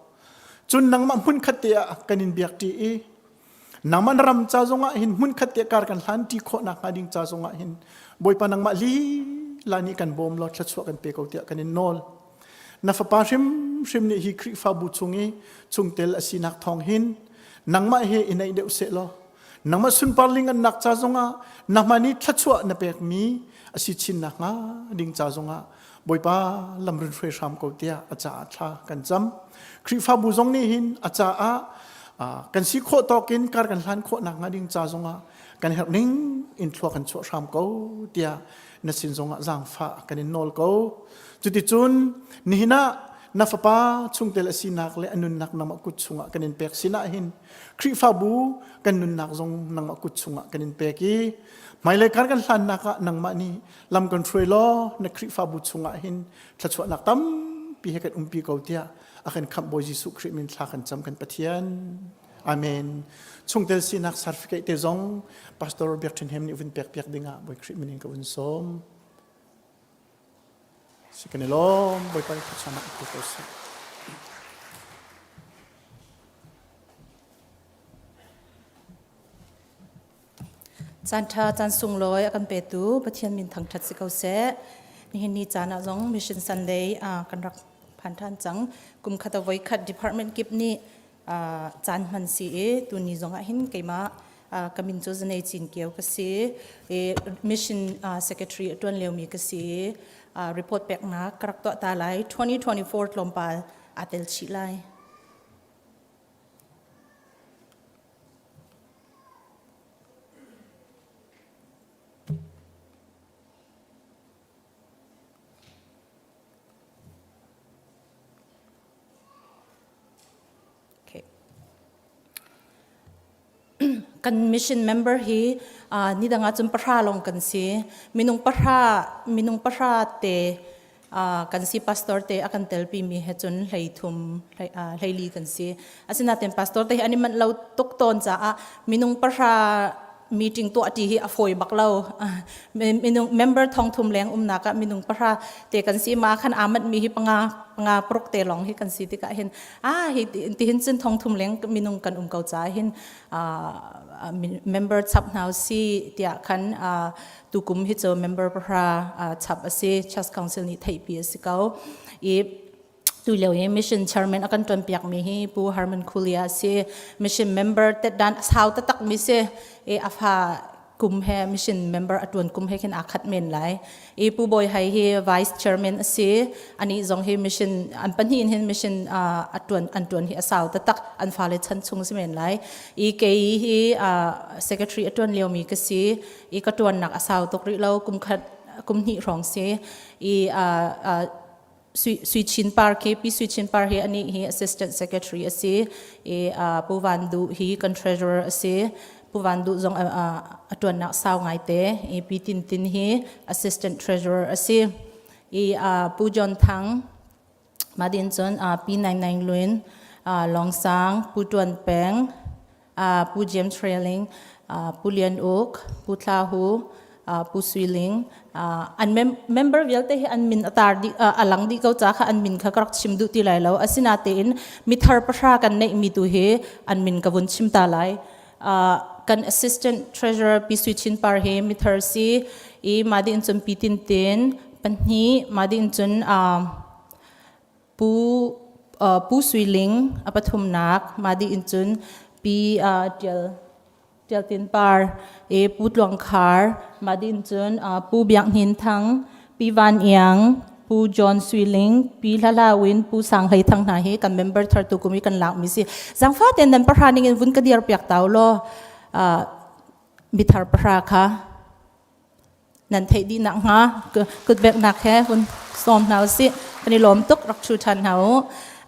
Cun nangmah hmunkhat te ah kan in biak ṭi i nangmah na ram ca zongah hin hmunkhat te kar kan hlan ṭi khawh nakhnga ding ca zongah hin Bawipa nangmah lila nih kan bawm law thluachuah kan pe ko tiah kan in nawl. Na fapa hrimhrim nih hi Khrihfabu chung i chungtel a sinak thawng hin nangmah he i naih deuh seh law nangmah sunpar lingannak ca zongah nangmah nih thluachuah na pekmi a si chin nakhnga ding ca zongah Bawipa lamrin hruai hram ko tiah a caah thla kan cam. Khrihfabu zong nih hin a caah kan si khawh tawk in kar kan hlan khawh nakhnga ding ca zongah kan herh ning in thlua kan chuah hram ko tiah na sin zongah zaangfah kan in nawl ko. Cuticun nihin ah na fapa chungtel a sinak le a nunnak nangmah kut chungah kan in pek sinah hin Khrihfabu kan nunnak zong nangmah kut chungah kan in pek i hmailei kar kan hlannak ah nangmah nih lam kan hruai law na Khrihfabu chungah hin thluachuahnak tampi he kan umpi ko tiah a kan khamh Bawi Jesuh Khrih min thla kan cam kan Pathian. Amen. Chungtel sinak certificate te zong Pastor Biak Ṭhen Hem nih vun pek piak dingah Bawi Khrih min in ka vun sawm. Si kan i lawm Bawipa nih thluachuahnak pe ko seh. Caan ṭha caan sunglawi a kan petu Pathian min thangṭhat si ko seh. Nihin ni caan ah zong Mission Sunday kan rak phan ṭhan cang. Kum khat a voi khat department kip nih caan hman si i tuni zong ah hin keimah ka min cu Zanei Cin Kio ka si i mission secretary a ṭuan liomi ka si i report peknak ka rak tuah ta lai 2024 tlawmpal aa tel chih lai. Okay. Kan mission member hi nidang ah cun pahra lawng kan si. Minung pahra minung pahra te kan si pastor te a kan telpi mi he cun hlei thum hleili kan si asinain pastor te hi an i manh lo tuk tawn caah minung pahra meeting tuah ti hi a fawi bak lo minung member thong thum leng umnak ah minung pahra te kan si ma khan amat mi hi panga panga prok te long hi kan si tikah hin a hi ti hin cun thong thum leng minung kan um ko ca hin member chap hna si tiah khan tukum hi cu member pahra chap a si church council nih theihpi a si ko i tu lio hi mission chairman a kan tuan piak mi hi pu Harman Khulia a si mission member te dan sau taktak mi si e afa kum he mission member a tuan kum he khin a khat men lai i pu Boy Hai hi vice chairman a si ani zong hi mission an pahnih in hin mission a tuan an tuan hi a sau taktak an fale chan chung si men lai i kei hi secretary a tuan lio mi ka si i ka ṭuannak a sau tuk rih lo kum khat kum hnih hrawng si i Sui Chin Par khi Pi Sui Chin Par hi ani hi assistant secretary a si i Pu Van Duh hi kan treasurer a si Pu Van Duh zong a ṭuannak sau ngai te i Pi Tin Tin hi assistant treasurer a si i Pu John Thang Mah din cun Pi Naing Naing Lwin, Long Sang, Pu Tuan Peng, Pu James Trailing, Pu Lian Uk, Pu Thla Hu, Pu Sui Ling, an member vialte hi an min a tar dih a lang dih ko ca kha an min kha ka rak chim duh ti lai lo. Asinatein mithar pahra kan neihmi tu hi an min ka vun chim ta lai. Kan assistant treasurer Pi Sui Chin Par hi mithar si i mah dih in cun Pi Tin Tin pahnih mah dih in cun Pu Pu Sui Ling a pathumnak mah dih in cun Pi Tial Tial Tin Par i Pu Tluang Khar mah dih in cun Pu Biak Hnin Thang Pi Van Iang Pu John Sui Ling, Pi Hla Hla Win, Pu Sang Hlei Thang hna hi kan member thar tu kum i kan lak mi si. Zangfa ten nan pahra ning in vun ka dir piak tau law mithar pahra kha nan theih dih nak hnga kutvek nak he hun sawm hna usih. Kan i lawm tuk rak thu than hna u.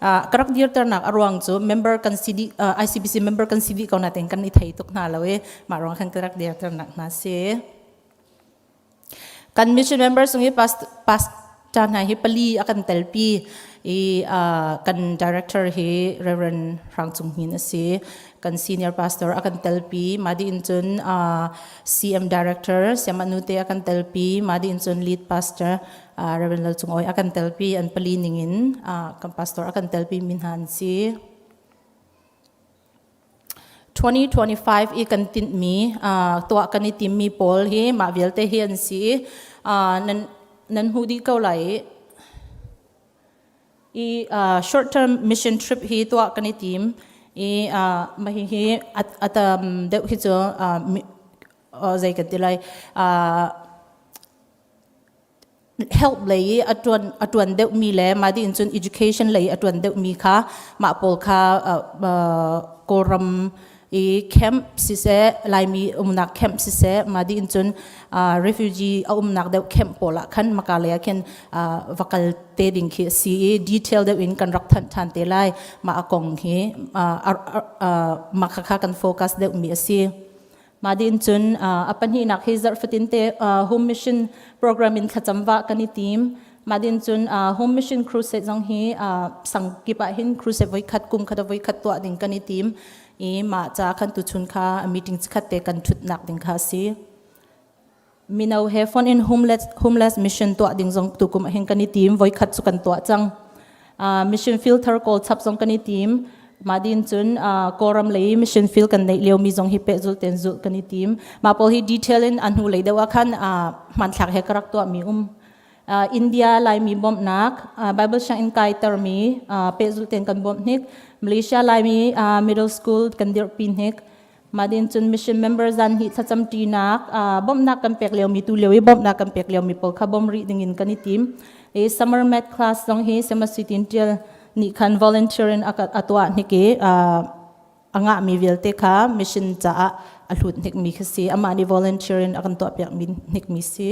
Ka rak dirter nak a ruang cu member kan si dih ICBC member kan si dih ko na ten kan i thei tuk hna lo i mah ruang khan ka rak dirter nak hna si. Kan mission member sung hi pastor hna hi pali a kan telpi i kan director hi Reverend Hrang Cung Hnin a si. Kan senior pastor a kan telpi. Mah dih in cun CM director Siam Anu te a kan telpi. Mah dih in cun lead pastor Reverend Lal Cung Awi a kan telpi. An pali ning in kan pastor a kan telpi mi hna an si. 2025 i kan tinhmi tuah kan i timmi pawl hi mah vialte hi an si i nan nan hmuh dih ko lai i short term mission trip hi tuah kan i tim i mah hi a tam deuh hi cu zei kan ti lai help lei i a tuan a tuan deuhmi le mah dih in cun education lei a tuan deuhmi kha mah pawl kha Kawlram i camp siseh Laimi umnak camp siseh mah dih in cun refugee a umnak deuh camp pawl ah khan maka lei ah khin va kal te ding khi a si i detail deuh in kan rak thanh than te lai mah a kong hi mah kha kan focus deuhmi a si. Mah din cun a pahnihnak hi zarh fatin te home mission program in thlacam va kan i tim. Mah din cun home mission crusade zong hi sang kip ah hin crusade voi khat kum khat voi khat tuah ding kan i tim. I mah ca khan tuchun kha meeting khat te kan thutnak ding kha si. Mino he phone in homeless homeless mission tuah ding zong tukum ah hin kan i tim voi khat cu kan tuah cang. Mission field thar kawl chap zong kan i tim. Mah din cun Kawlram lei mission field kan neih lio mi zong hi pehzul ten zulh kan i tim. Mah pawl hi detail in a hnu lei deuh ah khan hmanthlak he ka rak tuah mi um. India Laimi bawmhnak Bible sianginn kaiter mi pehzul ten kan bawmh hnik. Malaysia Laimi middle school kan dirhpi hnik. Mah din cun mission member zan hi thlacam ṭinak bawmhnak kan pek liomi tu lio i bawmhnak kan pek liomi pawl kha bawm rih dingin kan i tim. I summer math class zong hi Semasi Tin Ṭial nih khan volunteer in a tuah hnik i a ngahmi vialte kha mission caah a hlut hnikmi khi si. Amah nih volunteer in a kan tuahpiakmi hnikmi si.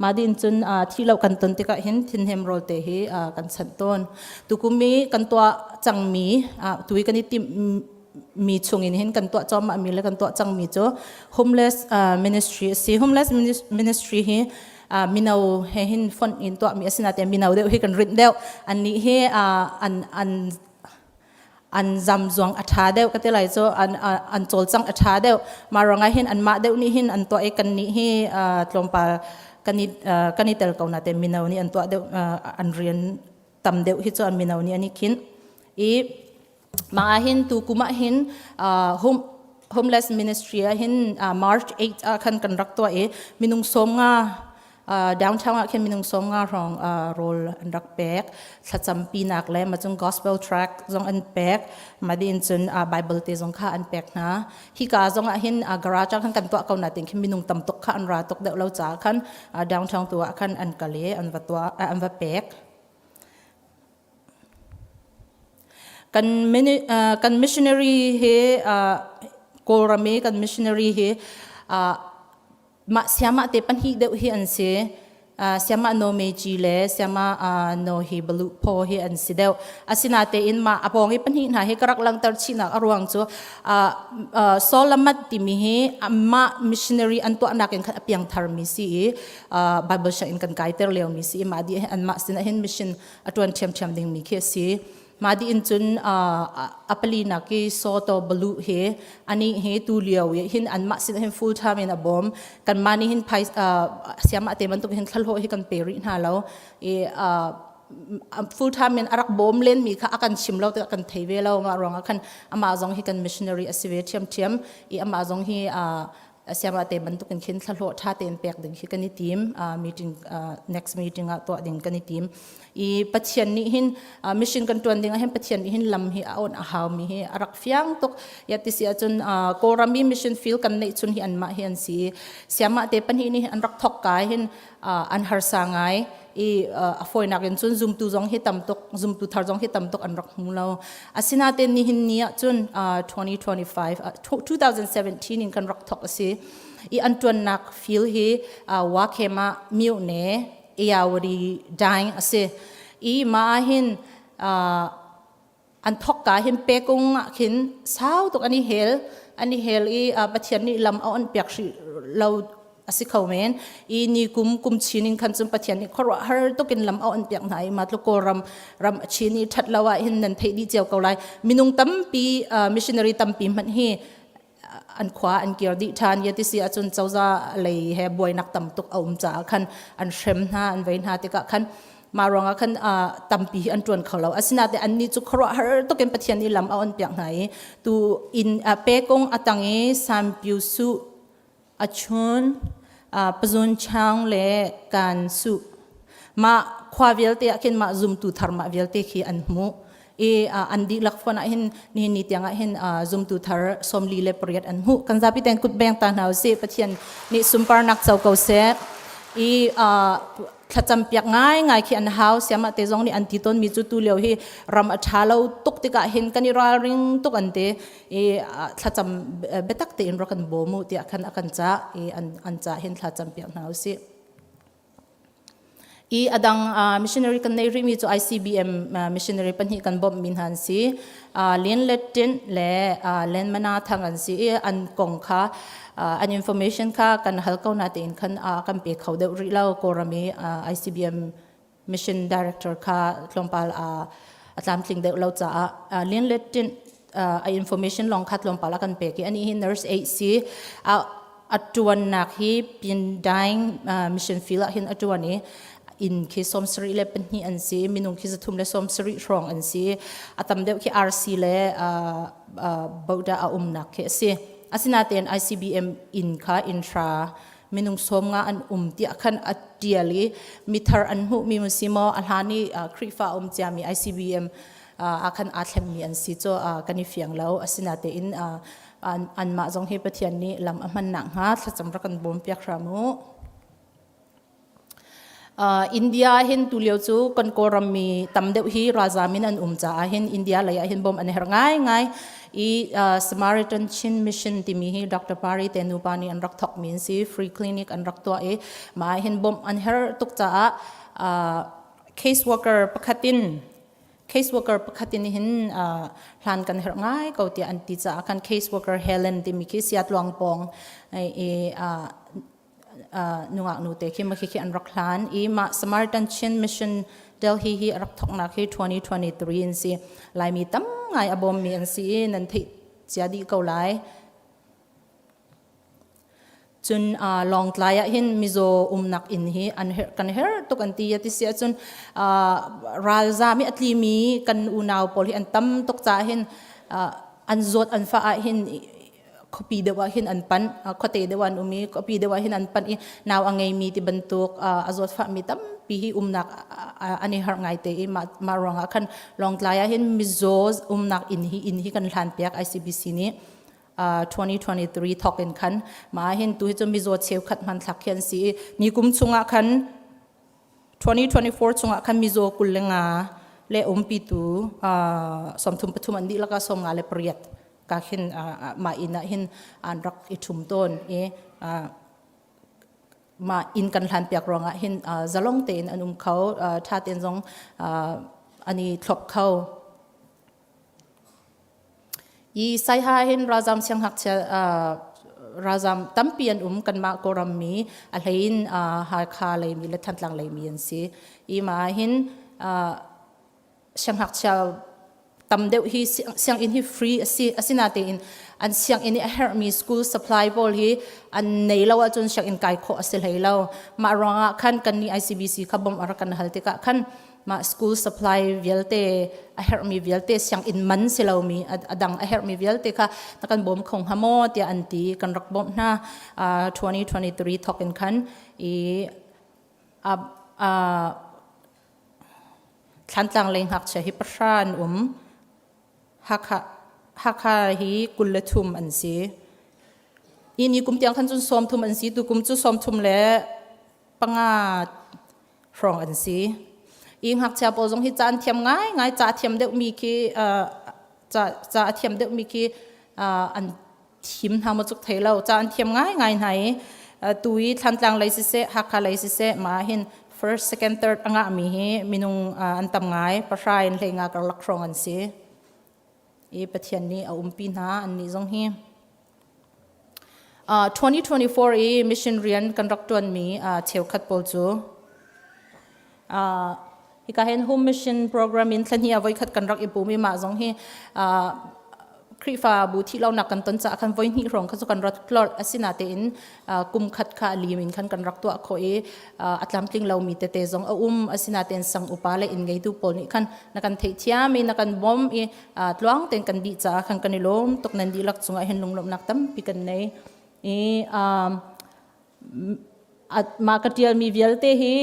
Mah din cun thi lo kan ton tikah hin thinhem rawl te hi kan chanh tawn. Tukum i kan tuah cangmi tui kan i timh mi chungin hin kan tuah cawmah mi le kan tuah cangmi cu homeless ministry a si. Homeless ministry hi mino he hin fonh in tuahmi a si nain mino deuh hi kan rinh deuh. Annih hi an an an zamzuang a ṭha deuh ka ti lai cu an an cawlcangh a ṭha deuh mah ruangah hin anmah deuh nih hin an tuah i kannih hi tlawmpal kan i kan i tel ko na te mino nih an tuah deuh an rian tam deuh hi cu an mino nih an i khinh i mah ah hin tu kum ah hin home homeless ministry ah hin March 8 ah khan kan rak tuah i minung sawm nga downtown ah khin minung sawm nga hrawng rawl an rak pek thlacampinak le macung gospel track zong an pek madin cun bible te zong kha an pek hna hika zong ah hin garage ah khan kan tuah ko na ting khin minung tam tuk kha an ra tuk deuh lo ca khan downtown tu ah khan an kal i an va tuah an va pek kan kan missionary he kawlram i kan missionary hi Mah siamah te pahnih deuh hi an si. Siamah no Meiji le siamah no hi balu phaw hi an si deuh. Asinatein mah a pawng i pahnih hna hi ka rak langhter chihnak a ruang cu Solamat timi hi amah missionary an tuahnak in khan a piangthar mi si i Bible sianginn kan kaiter lio mi si i mah dih anmah sinah hin mission a ṭuan ṭhiamṭhiam ding mi khi a si. Mah dih in cun a palinak i Soto Balu hi ani hi tu lio i hin anmah sin hin full time in a bawm. Kanmah nih hin phai siamah te bantuk hin thlahlawh hi kan pe rih hna lo. I full time in a rak bawm len mi kha a kan chim lo tikah kan thei ve lo. Mah ruangah khan amah zong hi kan missionary a si ve ṭhiamṭhiam i amah zong hi siamah te bantuk in khin thlahlawh ṭha tein pek ding khi kan i tim meeting next meeting ah tuah ding kan i tim i Pathian nih hin mission kan ṭuan ding ah hin Pathian nih hin lam hi a on a hau mi hi a rak fiang tuk ya ti si ahcun Kawlram i mission field kan neih chun hi anmah hi an si siamah te pahnih nih an rak thok kai hin an harsa ngai i a fawinak in cun zumtu zong hi tam tuk zumtu thar zong hi tam tuk an rak hmu lo asinain nihin ni ah cun 2025 2017 in kan rak thok a si i an tuannak field hi Wakhema Myone Ayawari Daing a si i ma hin an thok ka hin pekung ah khin sau tuk an i hel an i hel i Pathian nih lam a on piak hrih lo a si kho men i ni kum kum chin in khan cun Pathian nih khuaruah har tuk in lam a on piak hna i ma tluk Kawlram ram a chin i that lo ah hin nan theih dih cio ko lai minung tampi missionary tampi hmanh hi an khua an kir dih ṭhan ya ti si ahcun cozah lei he buainak tam tuk a um caah khan an hrem hna an vei hna tikah khan. Mah ruangah khan tampi hi an ṭuan kho lo. Asinain annih cu khuaruahhar tuk in Pathian nih lam a on piak hna i tu inn pekung a tang i Sanpyu Su a chun Pazun Chaung le Kan Su mah khua vialte ah khin mah zumtu thar mah vialte khi an hmuh i an dihlak fawn ah hin nihin ni tiang ah hin zumtu thar 48 an hmuh. Kan zapi ten kut beng ta hna usih. Pathian nih sunparnak co ko seh. I thlacam piak ngaingai khi an hau. Siamah te zong nih an ti tawn mi cu tu lio hi ram a ṭha lo tuk tikah hin kan i ralring tuk an ti i thlacam biatak tein rak kan bawm u tiah khan a kan cah i an cah hin thlacam piak hna usih. I adang missionary kan nei rihmi cu ICBM missionary pahnih kan bawmhmi hna an si. Lin le Tin le Len Mana Thang an si i an kong kha an information kha kan hal ko na tein khan kan pe kho deuh rih lo. Kawlram i ICBM mission director kha tlawmpal a tlamtling deuh lo caah Lin le Tin a information lawng kha tlawmpal a kan pek i ani hi nurse aid si. A tuannak hi Pyindaing mission field ah hin a tuan i inn khi 72 an si, minung khi 370 hrawng an si. A tam deuh khi RC le Boda a umnak khi a si. Asinain ICBM inn kha intra minung 50 an um tiah khan a tial i mithar an hmuh mi si maw, a hlan i Khrihfa um ciami ICBM ah khan aa thlengmi an si cu kan i fiang lo. Asinain anmah zong hi Pathian nih lam a hman nakhnga thlacam rak kan bawm piak hram u. India hin tulio cu kan Kawlram mi tam deuh hi ralzam in an um caah hin India lei ah hin bawm an herh ngaingai i Samaritan Chin Mission timi hi Dr. Pari te nupa nih an rak thawk mi an si. Free clinic an rak tuah i mah hin bawmh an herh tuk caah case worker pakhat in case worker pakhat in hin hlan kan herh ngai ko tiah an ti caah kan case worker Helen timi khi Siatluang pawng i nungak nu te khi ma khi khi an rak hlan i mah Samaritan Chin Mission Delhi hi rak thoknak hi 2023 in si. Laimi tam ngai a bawm mi an si i nan theih cia dih ko lai. Cun Lawngtlai ah hin mizaw umnak inn hi an herh, kan herh tuk an ti. A ti si ahcun ralzaam i a tlimi kan unau pawl hi an tam tuk caah hin an zawt an fah ah hin khuapi deuh ah hin an panh, khuate deuh ah an um i khuapi deuh ah hin an panh i nau a ngeimi ti bantuk a zawtfahmi tampi hi umnak an i harh ngaite i mah ruangah khan Lawngtlai ah hin mizaw umnak inn hi kan hlan piak ICBC nih 2023 thawk in khan. Mah hin tu hi cu mizaw cheukhat hmanthlak khi an si i ni kum chungah khan 2024 chungah khan mizaw 25 le umpitu 33 an dihlak ah 58 ka khin mah inn ah hin an rak i ṭhum tawn i mah inn kan hlan piak ruangah hin zalong tein an um kho, ṭha tein zong an i thlop kho. I Saiha hin ralzam sianghngakchia ralzam tampi an um. Kanmah Kawlram mi a hlei in Hakha leimi le Thantlang leimi an si. I mah hin sianghngakchia tam deuh hi sianginn hi free a si. Asinatein an sianginn i a herhmi school supply pawl hi an nei lo ahcun sianginn kai khawh a si hlei lo. Mah ruangah khan kan nih ICBC kha bawmh a rak kan hal tikah khan mah school supply vialte a herhmi vialte, sianginn man si lomi a dang a herhmi vialte kha na kan bawm kho hnga maw tiah an ti. Kan rak bawmh hna 2023 thawk in khan i Thlantlang lei ngakchia hi 9 an um. Hakha Hakha hi 23 an si. I ni kum tiang khan cun 30 an si. Tu kum cu 35 hrawng an si. I ngakchia pawl zong hi ca an thiam ngaingai. Ca a thiam deuhmi khi ca a thiam deuhmi khi an thim hna maw cuk thei lo. Ca an thiam ngaingai hna i tu i Thlantlang lei siseh, Hakha lei siseh, mah hin first, second, third a ngahmi hi minung an tam ngai, 10 in 15 karlak hrawng an si. I Pathian nih a umpi hna an nih zong hi. 2024 i mission rian kan rak ṭuanmi cheukhat pawl cu hika hin home mission program in thlahnih ah voikhat kan rak i pum i mah zong hi. Khrihfabu thih lonak kan ton caah khan voi hnih hrawng kha cu kan rat tlorh. Asinain kum khat kha a lim in khan kan rak tuah khawh i a tlamtling lomi tete zong a um. Asinain sang upa le inn ngeitu pawl nih khan na kan theihthiam i na kan bawmh i tluang tein kan dih caah khan kan i lawm tuk. Nan dihlak cungah hin lunglawmhnak tampi kan nei. I mah ka ṭialmi vialte hi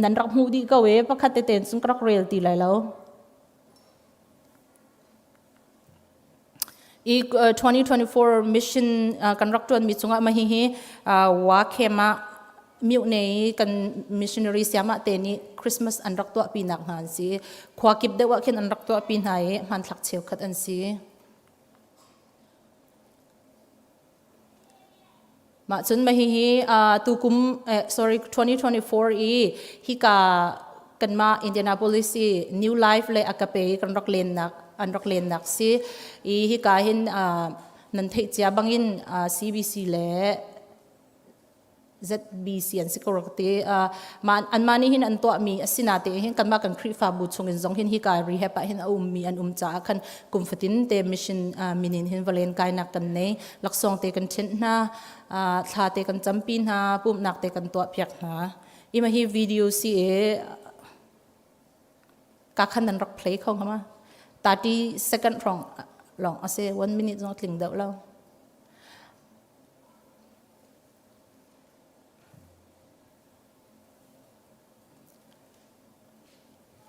nan rak hmuh dih ko i pakhat tete cun ka rak rel ti lai lo. I 2024 mission kan rak ṭuanmi cungah mah hihi Wakhem ah Myohne i kan missionary siamah te nih Christmas an rak tuahpinak hna an si. Khua kip deuh ah khin an rak tuahpi hna i hmanthlak cheukhat an si. Mah cun mah hihi tukum sorry 2024 i hika kanmah Indianapolis i New Life le Agape kan rak lennak an rak lennak si i hika hin nan theih cia bangin CBC le ZBC an si ko rak ti. Anmah nih hin an tuahmi a si natein hin kanmah kan Khrihfabu chungin zong hin hika rehab ah hin a ummi an um caah khan kum fatin te mission min in hin valen kainak kan nei. Laksawng te kan ṭhenh hna, thla te kan campi hna, pumhnak te kan tuah piak hna. Ima hi video si e ka khan nan rak play kho hnga ma? 30 second rong long ase 1 minute zong tling deuh lo.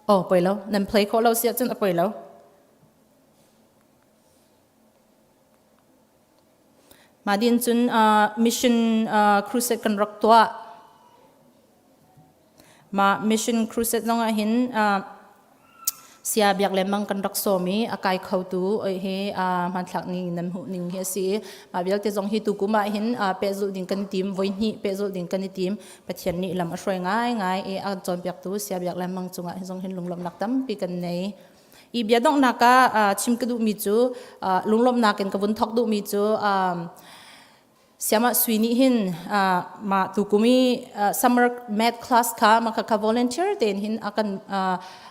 Oh, poi lo. Nan play khawh lo si ahcun a poi lo. Mah din cun mission crusade kan rak tuah. Mah mission crusade zong ah hin sia biak lengmang kan rak sawm i a kai khotu hi hmanthlak ning nan hmuh ning hi a si i mah vialte zong hi tukum ah hin pehzulh ding kan i tim voi hnih pehzulh ding kan i tim. Pathian nih lam a hruai ngaingai i a cawnpiaktu sia biak lengmang cungah hi zong hin lunglawmhnak tampi kan nei. I bia donghnak ah chim ka duhmi cu lunglawmhnak in ka vun thawk duhmi cu Siamah Sui nih hin mah tukum i summer math class kha mah kha volunteer tein hin a kan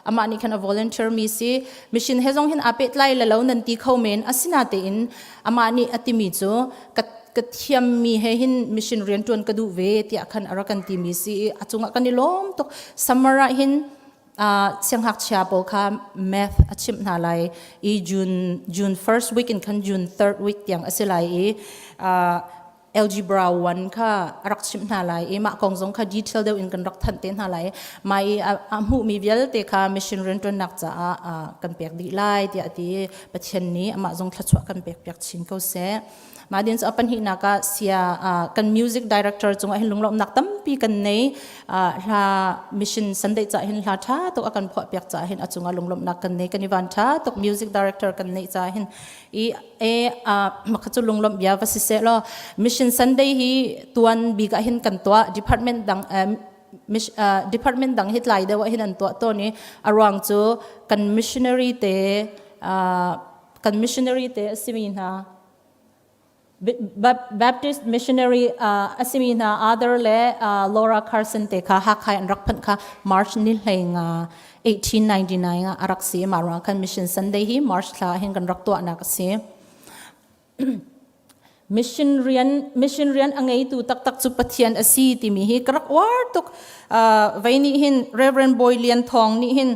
amah nih khan a volunteer mi si mission he zong hin aa pehtlai le lo nan ti kho men asinatein amah nih a timi cu ka ka thiammi he hin mission rian ṭuan ka duh ve tiah khan a rak kan timi si i a cungah kan i lawm tuk summer ah hin siangngakchia pawl kha math a chimh hna lai i June first week in khan June third week tiang a si lai i algebra 1 kha a rak chimh hna lai i mah kong zong kha detail deuh in kan rak thanh te hna lai. Mah i a hmuhmi vialte kha mission rianṭuannak caah kan pek dih lai tiah a ti. Pathian nih amah zong thluachuah kan pek piak chin ko seh. Mah din cu a pahnihnak ah sia kan music director cungah hin lunglawmhnak tampi kan nei. Hla mission Sunday ca hin hla ṭha tuk a kan phuah piak ca hin a cungah lunglawmhnak kan nei. Kan i van ṭha tuk music director kan neih ca hin i e makha cu lunglawmh bia va si seh law mission Sunday hi tuan bik ah hin kan tuah department dang department dang hi tlai deuh ah hin an tuah tawn i a ruang cu kan missionary te kan missionary te a simi hna Baptist missionary a simi hna Arthur le Laura Carson te kha Hakha an rak phanh kha March ni hlei nga 1899 ah a rak si. Mah ruangah khan Mission Sunday hi March thla hin kan rak tuahnak a si. Mission rian mission rian a ngeitu taktak cu Pathian a si timi hi ka rak uar tuk. Vei nih hin Reverend Bawi Lian Thawng nih hin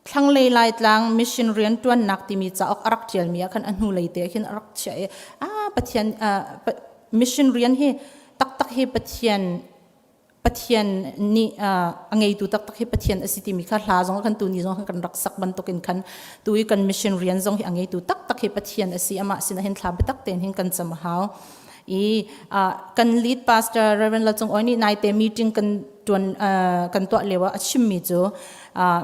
Thlanglei Laitlang mission rianṭuannak timi cauk a rak ṭialmi ah khan a hnulei te khin a rak chiah i Pathian mission rian hi taktak hi Pathian Pathian nih a ngeitu taktak hi Pathian a si timi kha hla zong kan tuni zong kan rak sak bantukin khan tu i kan mission rian zong hi a ngeitu taktak hi Pathian a si amah sinah hin thla biatak tein hin kan cam a hau i kan lead pastor Reverend Lalcung Oi nih naite meeting kan tuan kan tuah lio ah a chimmi cu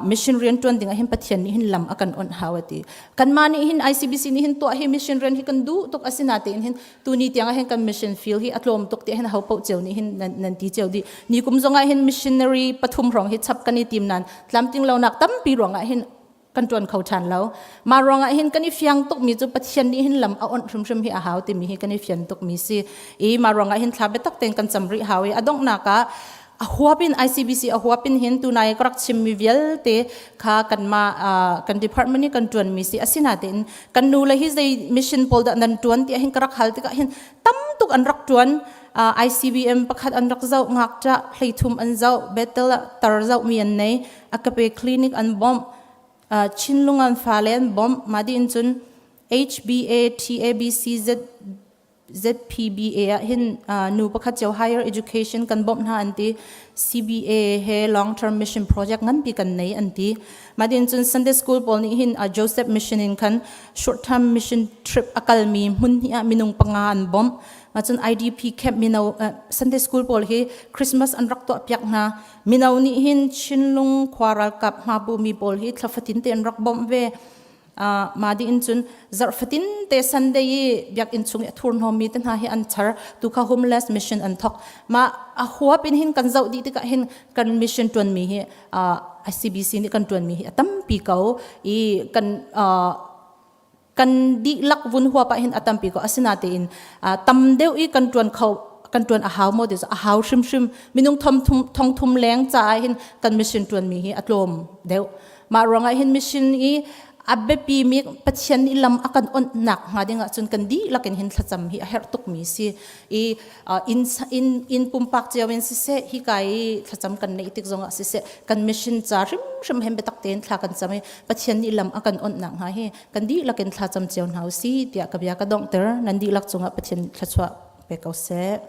mission rian tuan ding ah hin Pathian nih hin lam a kan onh hau ati kanmah nih hin ICBC nih hin tuah hi mission rian hi kan duh tuk asinatein hin tuni tiang ah hin kan mission field hi a tlawm tuk ti hin ho poh cio nih hin nan ti cio di ni kum zong ah hin missionary pathum hrawng hi chap kan i tim nan tlamting lonak tampi ruangah hin kan tuan kho ṭhan lo. Mah ruangah hin kan i fiang tukmi cu Pathian nih hin lam a onh hrimhrim hi a hau timi hi kan i fian tukmi si. I mah ruangah hin thla biatak tein kan cam rih hau i a donghnak ah A huap in ICBC a huap in hin tunai ka rak chimmi vialte kha kanmah kan department i kan ṭuanmi si. Asinain kan nu le hi zei mission pawl dah nan ṭuan tiah hin ka rak hal tikah hin tam tuk an rak ṭuan. ICBM pakhat an rak zoh, ngakṭah 13 an zoh, Bethel ah tar zohmi an nei, Agape clinic an bawmh, Chinlung an fale an bawmh. Mah dih in cun HBA TABCZ ZPBA ah hin nu pakhat cio higher education kan bawmh hna an ti. CBA he long term mission project nganpi kan nei an ti. Mah din cun Sunday school pawl nih hin Joseph mission in khan short term mission trip a kalmi hmun hnih ah minung panga an bawmh. Mah cun IDP camp mino Sunday school pawl hi Christmas an rak tuah piak hna. Mino nih hin Chinlung khua ralkap hmabu mi pawl hi thla fatin te an rak bawmh ve. Mah dih in cun zarh fatin te Sunday i biakinn chung i a thurhnawmmi te hna hi an char tu kha homeless mission an thok. Mah a huap in hin kan zoh dih tikah hin kan mission ṭuanmi hi ICBC nih kan ṭuanmi hi a tampi ko i kan dihlak vun huap ah hin a tampi ko. Asinatein tam deuh i kan ṭuan kho kan ṭuan a hau maw ti cu a hau hrimhrim. Minung thong thum leng caah hin kan mission ṭuanmi hi a tlawm deuh. Mah ruangah hin mission i a biapimi Pathian nih lam a kan onhnak hnga ding ahcun kan dihlak in hin thlacam hi a herh tukmi si. I inn pumpak cio in siseh, hika i thlacam kan neih tik zongah siseh, kan mission ca hrimhrim hen biatak tein thla kan cam i Pathian nih lam a kan onhnak hnga hi kan dihlak in thlacam cio hna usi tiah ka bia ka donghter. Nan dihlak cungah Pathian thluachuah pe ko seh.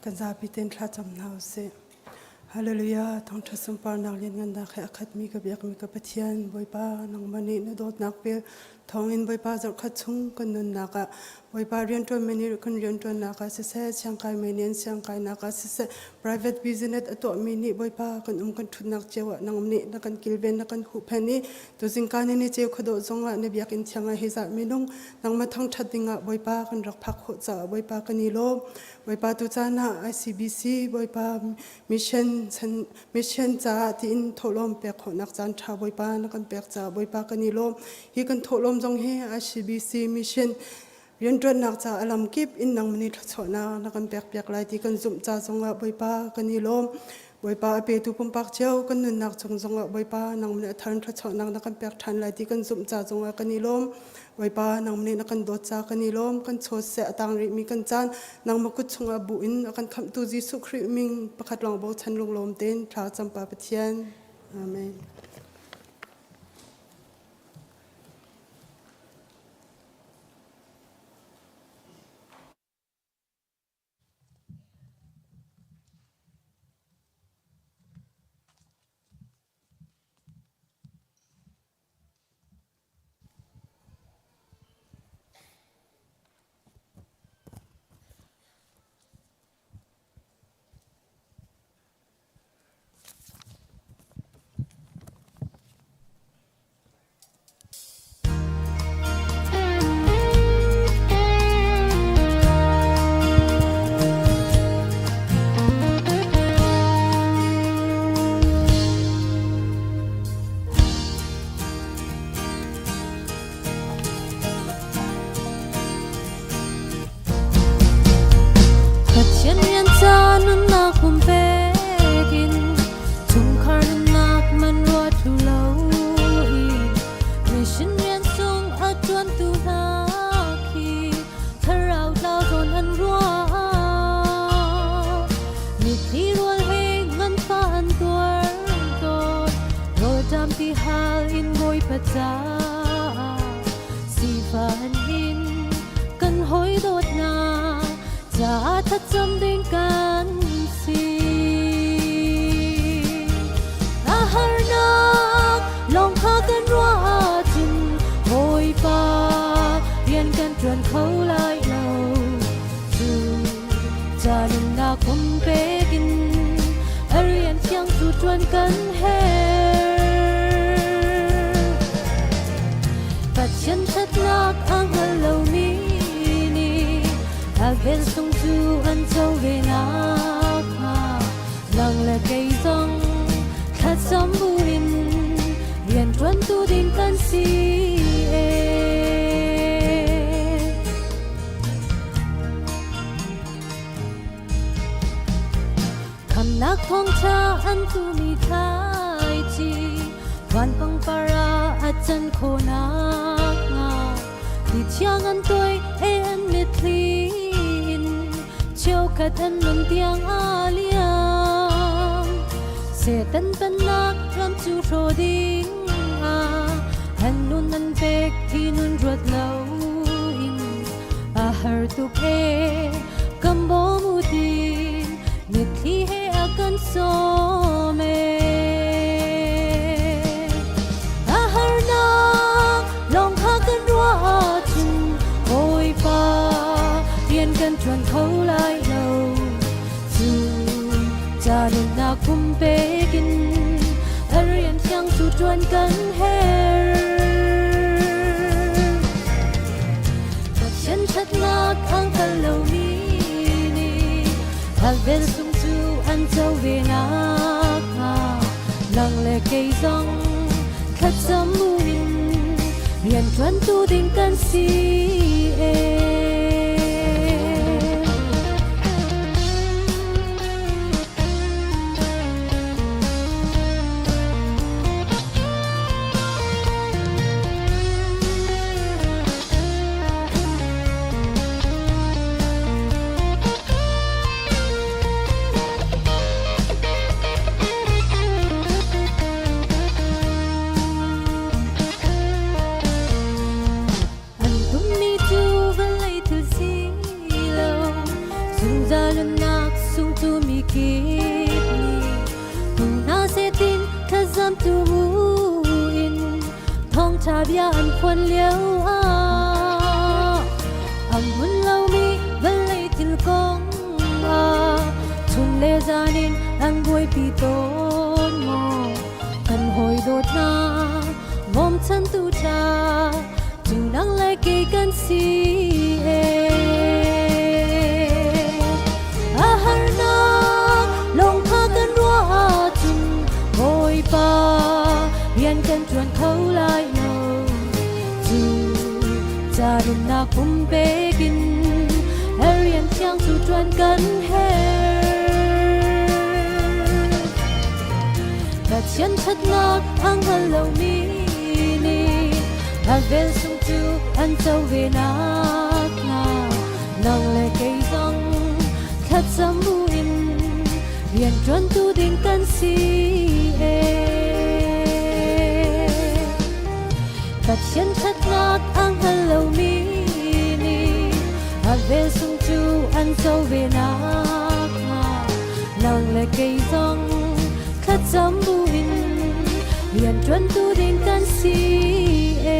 Kan zapi ten thlacam hna usih. Hallelujah, thangṭhat sunparnak lianngannak he a khatmi ka biakmi ka Pathian, Bawipa, nangmah nih na dawtnak vel thawngin Bawipa zarhkhat chung kan nunnak ah, Bawipa rianṭuanmi nih kan rianṭuannak ah siseh, siangkaimi nih an siangkainak ah siseh, private business a tuahmi nih Bawipa kan um kan ṭhutnak cio ah nang nih na kan kilven na kan huhphenh i tuzingka ni ni ceu khuadawh zongah na biakinn thiang ah hi zah minung nangmah thangṭhat dingah Bawipa kan rak phak khawh caah Bawipa kan i lawm. Bawipa tu caan ah ICBC Bawipa mission chan mission caah tiin thawhlawm pek khawhnak caan ṭha Bawipa na kan pek caah Bawipa kan i lawm. Hi kan thawhlawm zong hi ICBC mission rianṭuannak caah a lamkip in nangmah nih thluachuahnak na kan pek piak lai ti kan zumh ca zongah Bawipa kan i lawm. Bawipa a petu pumpak cio kan nunnak chung zongah Bawipa nangmah nih a thar thluachuahnak na kan pek ṭhan lai ti kan zumh ca zongah kan i lawm. Bawipa nangmah nih na kan dawt ca kan i lawm. Kan chaw seh a tang rihmi kan caan nangmah kut chungah bu in a kan khamhtu Jesuh Khrih min pakhat lawng bochan lunglawm tein thla cam pa Pathian. Amen. Pathian rian ca nunnak pumpek in chungkhar nunnak man rua thlu lo in mission rian sung a ṭuantu hna khi thlarau tlau zawn an ruah. Mitthli rual he nganfah an tuar tawn, rawlṭam ti hal in Bawipa caah. Sifan in kan hoi dawt hna caah thlacam ding kan si. A harnak lawng kha kan ruah ahcun Bawipa rian kan ṭuan kho lai lo. Cu ca nunnak pumpek in a rian thiang cu ṭuan kan herh. Pathian ṭhatnak a hngal lomi nih a vel sung cu an co ve nakhnga nang le kei zong thlacam buin rian ṭuantu ding kan si. Khamnak thawngṭha an tumi thlaici van pangpar ah a can khawh nakhnga ti thiang an tuai e an mitthli in cheukhat an nun tiang a liam. Satan pennak ram cu hrawh ding ah an nun an pek thi nun ruat lo in a har tuk e kan bawm u ti mitthli he a kan sawm e. A harnak lawng kha kan ruah ahcun Bawipa rian kan ṭuan kho lai lo. Cu ca nunnak pumpek in a rian thiang cu ṭuan kan herh. Pathian ṭhatnak a hngal lomi nih a vel sung cu an co ve nakhnga nang le kei zong thlacam in rianṭuantu ding kan si e. An tummi cu vawlei thil si lo, zungzal nunnak sung tu mi kip nih tung hna seh tin thlazam tu in thawngṭha bia an phuan lio ah a hmun lomi vawlei thil kong ah chun le zan in an buaipi tawn maw kan hawi dawt hna bawmchantu ṭha cu nang le kei kan si e. A harnak lawng kha kan ruah ahcun Bawipa rian kan ṭuan kho lai lo. Cu ca nunnak pumpek in a rian thiang cu ṭuan kan herh. Pathian ṭhatnak a hngal lomi nih a vel sung cu an co ve nakhnga nang le kei zong thlacam buin rianṭuantu ding kan si e. Pathian ṭhatnak a hngal lomi nih a vel sung cu an co ve nakhnga nang le kei zong thlacam buin rianṭuantu ding kan si e.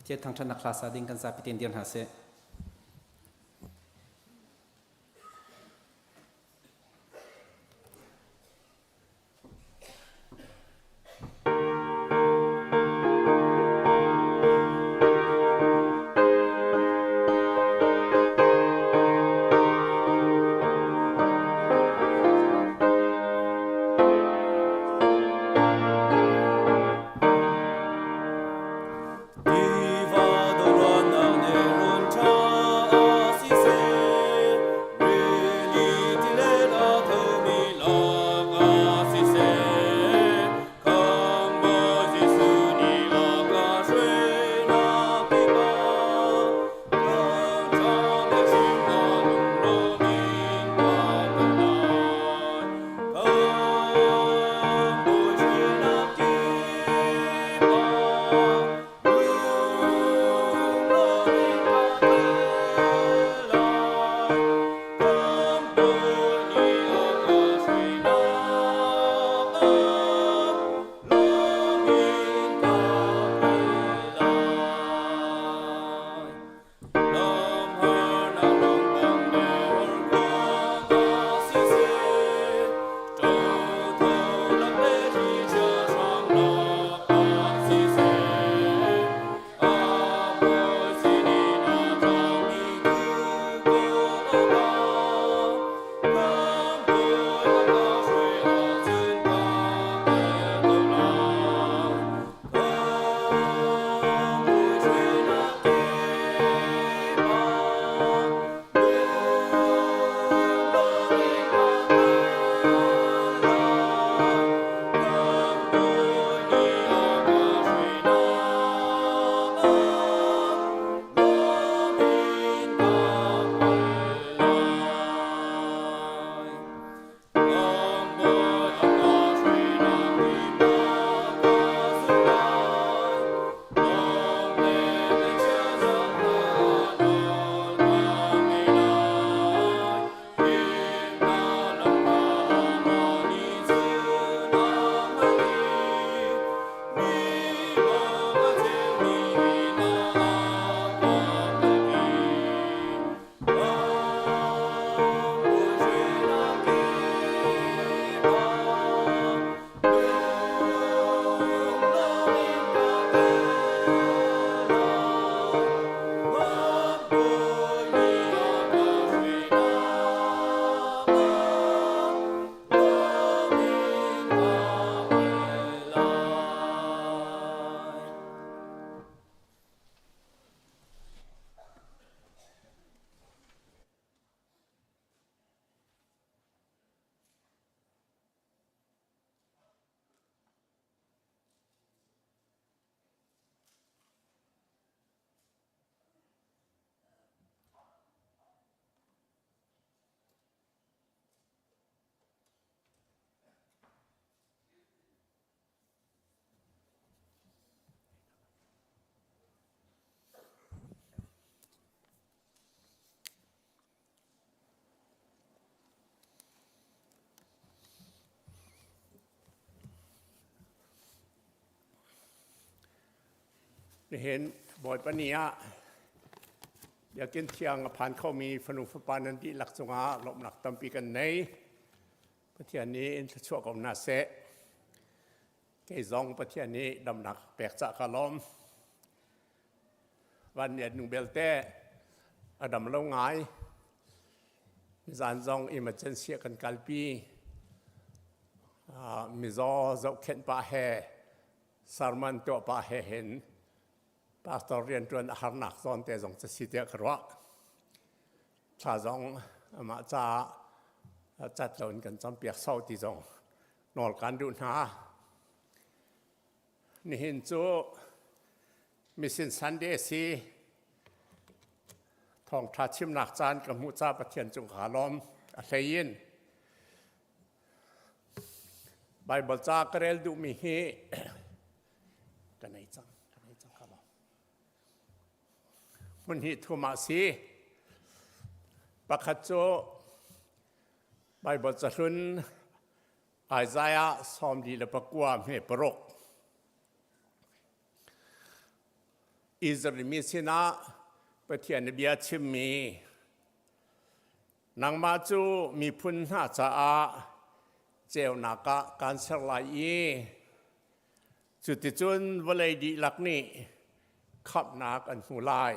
Pathian thangṭhatnak hla sa ding kan zapi tein dir hna sih. Tiva dawlanak nih run ṭha. Nihin Bawipa ni ah Biakinn thiang a phan khomi fanu fapa nan dihlak cungah lawmhnak tampi kan nei. Pathian nih in thluachuah ko hna seh. Kei zong Pathian nih damnak pek cah ka lawm. Van ni nu belte a dam lo ngai. Zan zong emergency ah kan kalpi. Mizaw zohkhenh pah he sermon tuah pah he hin pastor rianṭuan a harnak zawn te zong cu si tiah ka ruah. Thla zong amah caah cat loin kan campiak sau ti zong nawl kan duh hna. Nihin cu Mission Sunday a si. Thawngṭha chimnak caan ka hmuh ca Pathian cung kaa lawm. A hlei in Baibal ca ka rel duhmi hi ka nei cang, ka nei cang ka lawm. Hmun hnih thum ah si. Pakhat cu Baibal cahlun Isaiah 49 hme paruk. Israel mi sinah Pathian bia chimmi nangmah cu miphun hna caah ceunak ah kaan ser lai i cuticun vawlei dihlak nih khamhnak an hmu lai.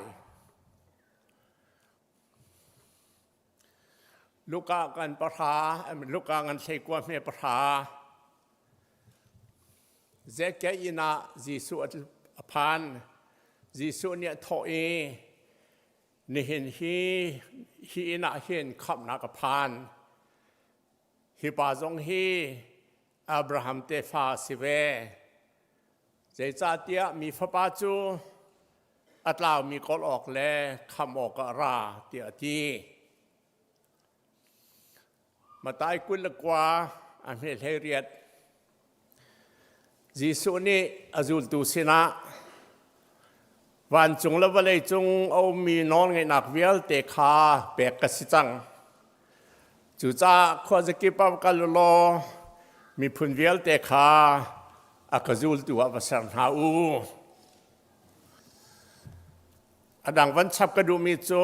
Luka kan pahra, Luka ngan hleikua hme pahra. Zekia inn ah Jesuh a phan. Jesuh nih a thawh i, nihin hi hi inn ah hin khamhnak a phan. Hi pa zong hi Abraham tefa a si ve. Zeicahtiah mi fapa cu a tlaumi kawl awk le khamh awkah a ra tiah a ti. Matai 29 a hme 18 Jesuh nih a zultu sinah vancung le vawlei cung a ummi nawlngeihnak vialte kha pek ka si cang. Cucaah khuazakip ah kal u law miphun vialte kha a ka zultu ah va ser hna u. A dang van chap ka duhmi cu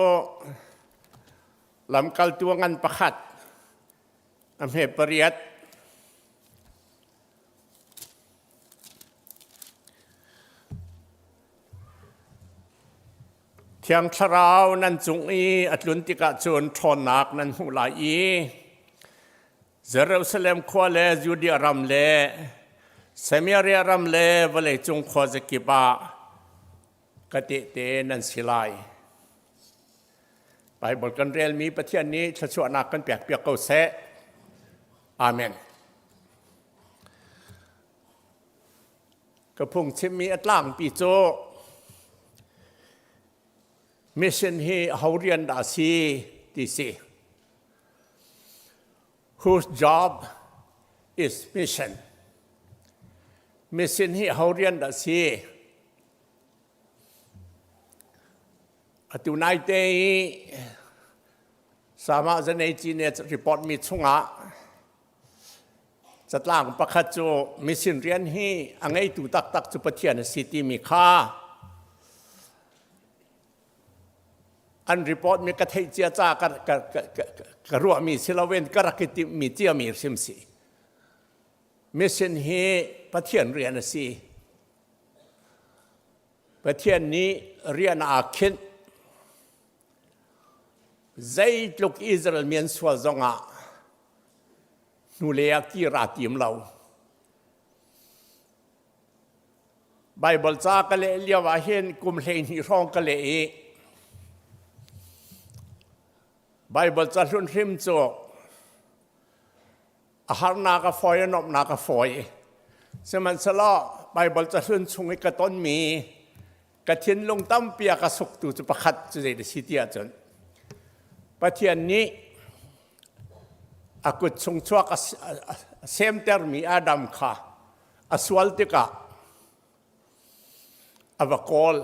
lamkaltu ngan pakhat a hme pariat Thiang Thlarau nan cung i a tlun tikah cun ṭhawnnak nan hmuh lai i Jerusalem khua le Judea ram le Samaria ram le vawleicung khuazakip ah ka tehte nan si lai. Baibal kan relmi Pathian nih thluachuahnak kan pekpiak ko seh. Amen. Ka phungchimmi a tlangpi cu mission hi ho rian dah si ti si. Whose job is mission? Mission hi ho rian dah si? Atu naite i Sama Zanei Cine report mi chungah Catlang pakhat cu mission rian hi a ngeitu taktak cu Pathian a si timi kha an report mi ka theih cia ca ka, ka, ka, ka, ka ruahmi si loin ka rak i timhmi ciami hrim si. Mission hi Pathian rian a si. Pathian nih rian aa khinh. Zeitluk Israel mi an sual zongah hnulei ah kir aa tim lo. Baibal ca ka leh lio ah hin kum 12 hrawng ka leh i Baibal ca hlun hrim cu a harnak a fawi a nuamhnak a fawi. Sihmanhsehlaw Baibal ca hlun chung i ka tonmi ka thinlung tampi a ka suktu cu pakhat cu zei si ti ahcun Pathian nih a kut chung chuak a semtermi Adam kha a sual tikah a va kawl.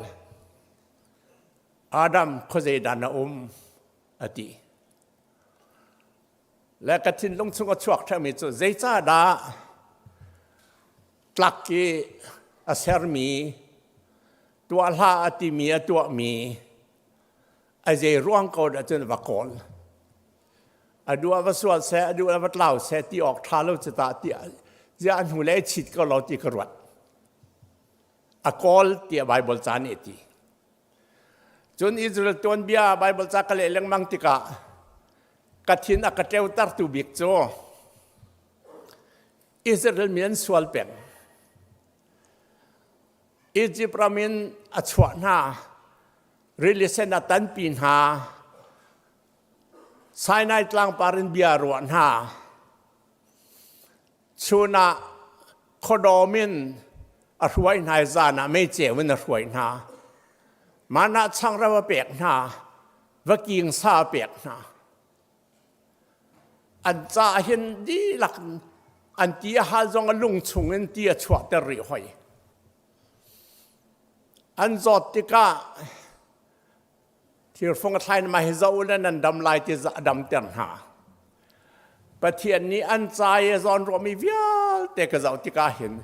Adam khuazei dah na um a ti. Le ka thinlung chung a chuak ṭheumi cu zeicahdah tlak i a sermi Tuah hlah a timi a tuahmi a zei ruang ko dah cun va kawl. A duh ah va sual seh, a duh ah va tlau seh ti awk ṭha lo cu ta ti ziah a hnu le chit ko lo ti ka ruat. A kawl tiah Bible ca nih a ti. Cun Israel tuanbia Bible ca ka leh lengmang tikah ka thin a ka ṭeutertu bik cu Israel mi an sual peng. Egypt ram in a chuah hna, rili sen a tanpi hna, Sinai tlangpar in bia ruah hna. Chun ah khuadawm in a hruai hna i zan ah meiceu in a hruai hna. Manna changreu a pek hna, vaking sa a pek hna. An ca hin dihlak an ti a hal zong a lung chung in ti a chuahter rih hoi. An zawt tikah Thirfung a thlai na hi zoh le nan dam lai ti a damter hna. Pathian nih an ca i a zawn ruahmi vialte ka zoh tikah hin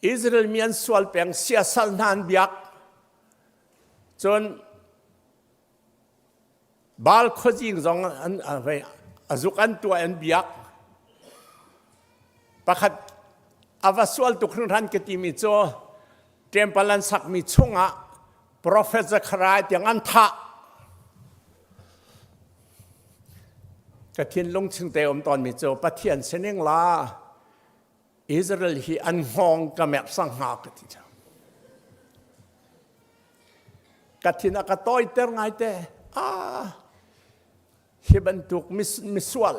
Israel mi an sual peng siasal hna an biak. Cun Baal khuazing zong an a zuk an tuah an biak. Pakhat a va sual tuk hringhran ka timi cu temple an sakmi chungah Prophet Zechariah tiang an thah. Ka thinlung chingte um tawnmi cu Pathian sining la Israel hi an hngawng ka merh sang hnga ka ti cang. Ka thin a ka tawiter ngaite. Ah, hi bantuk misual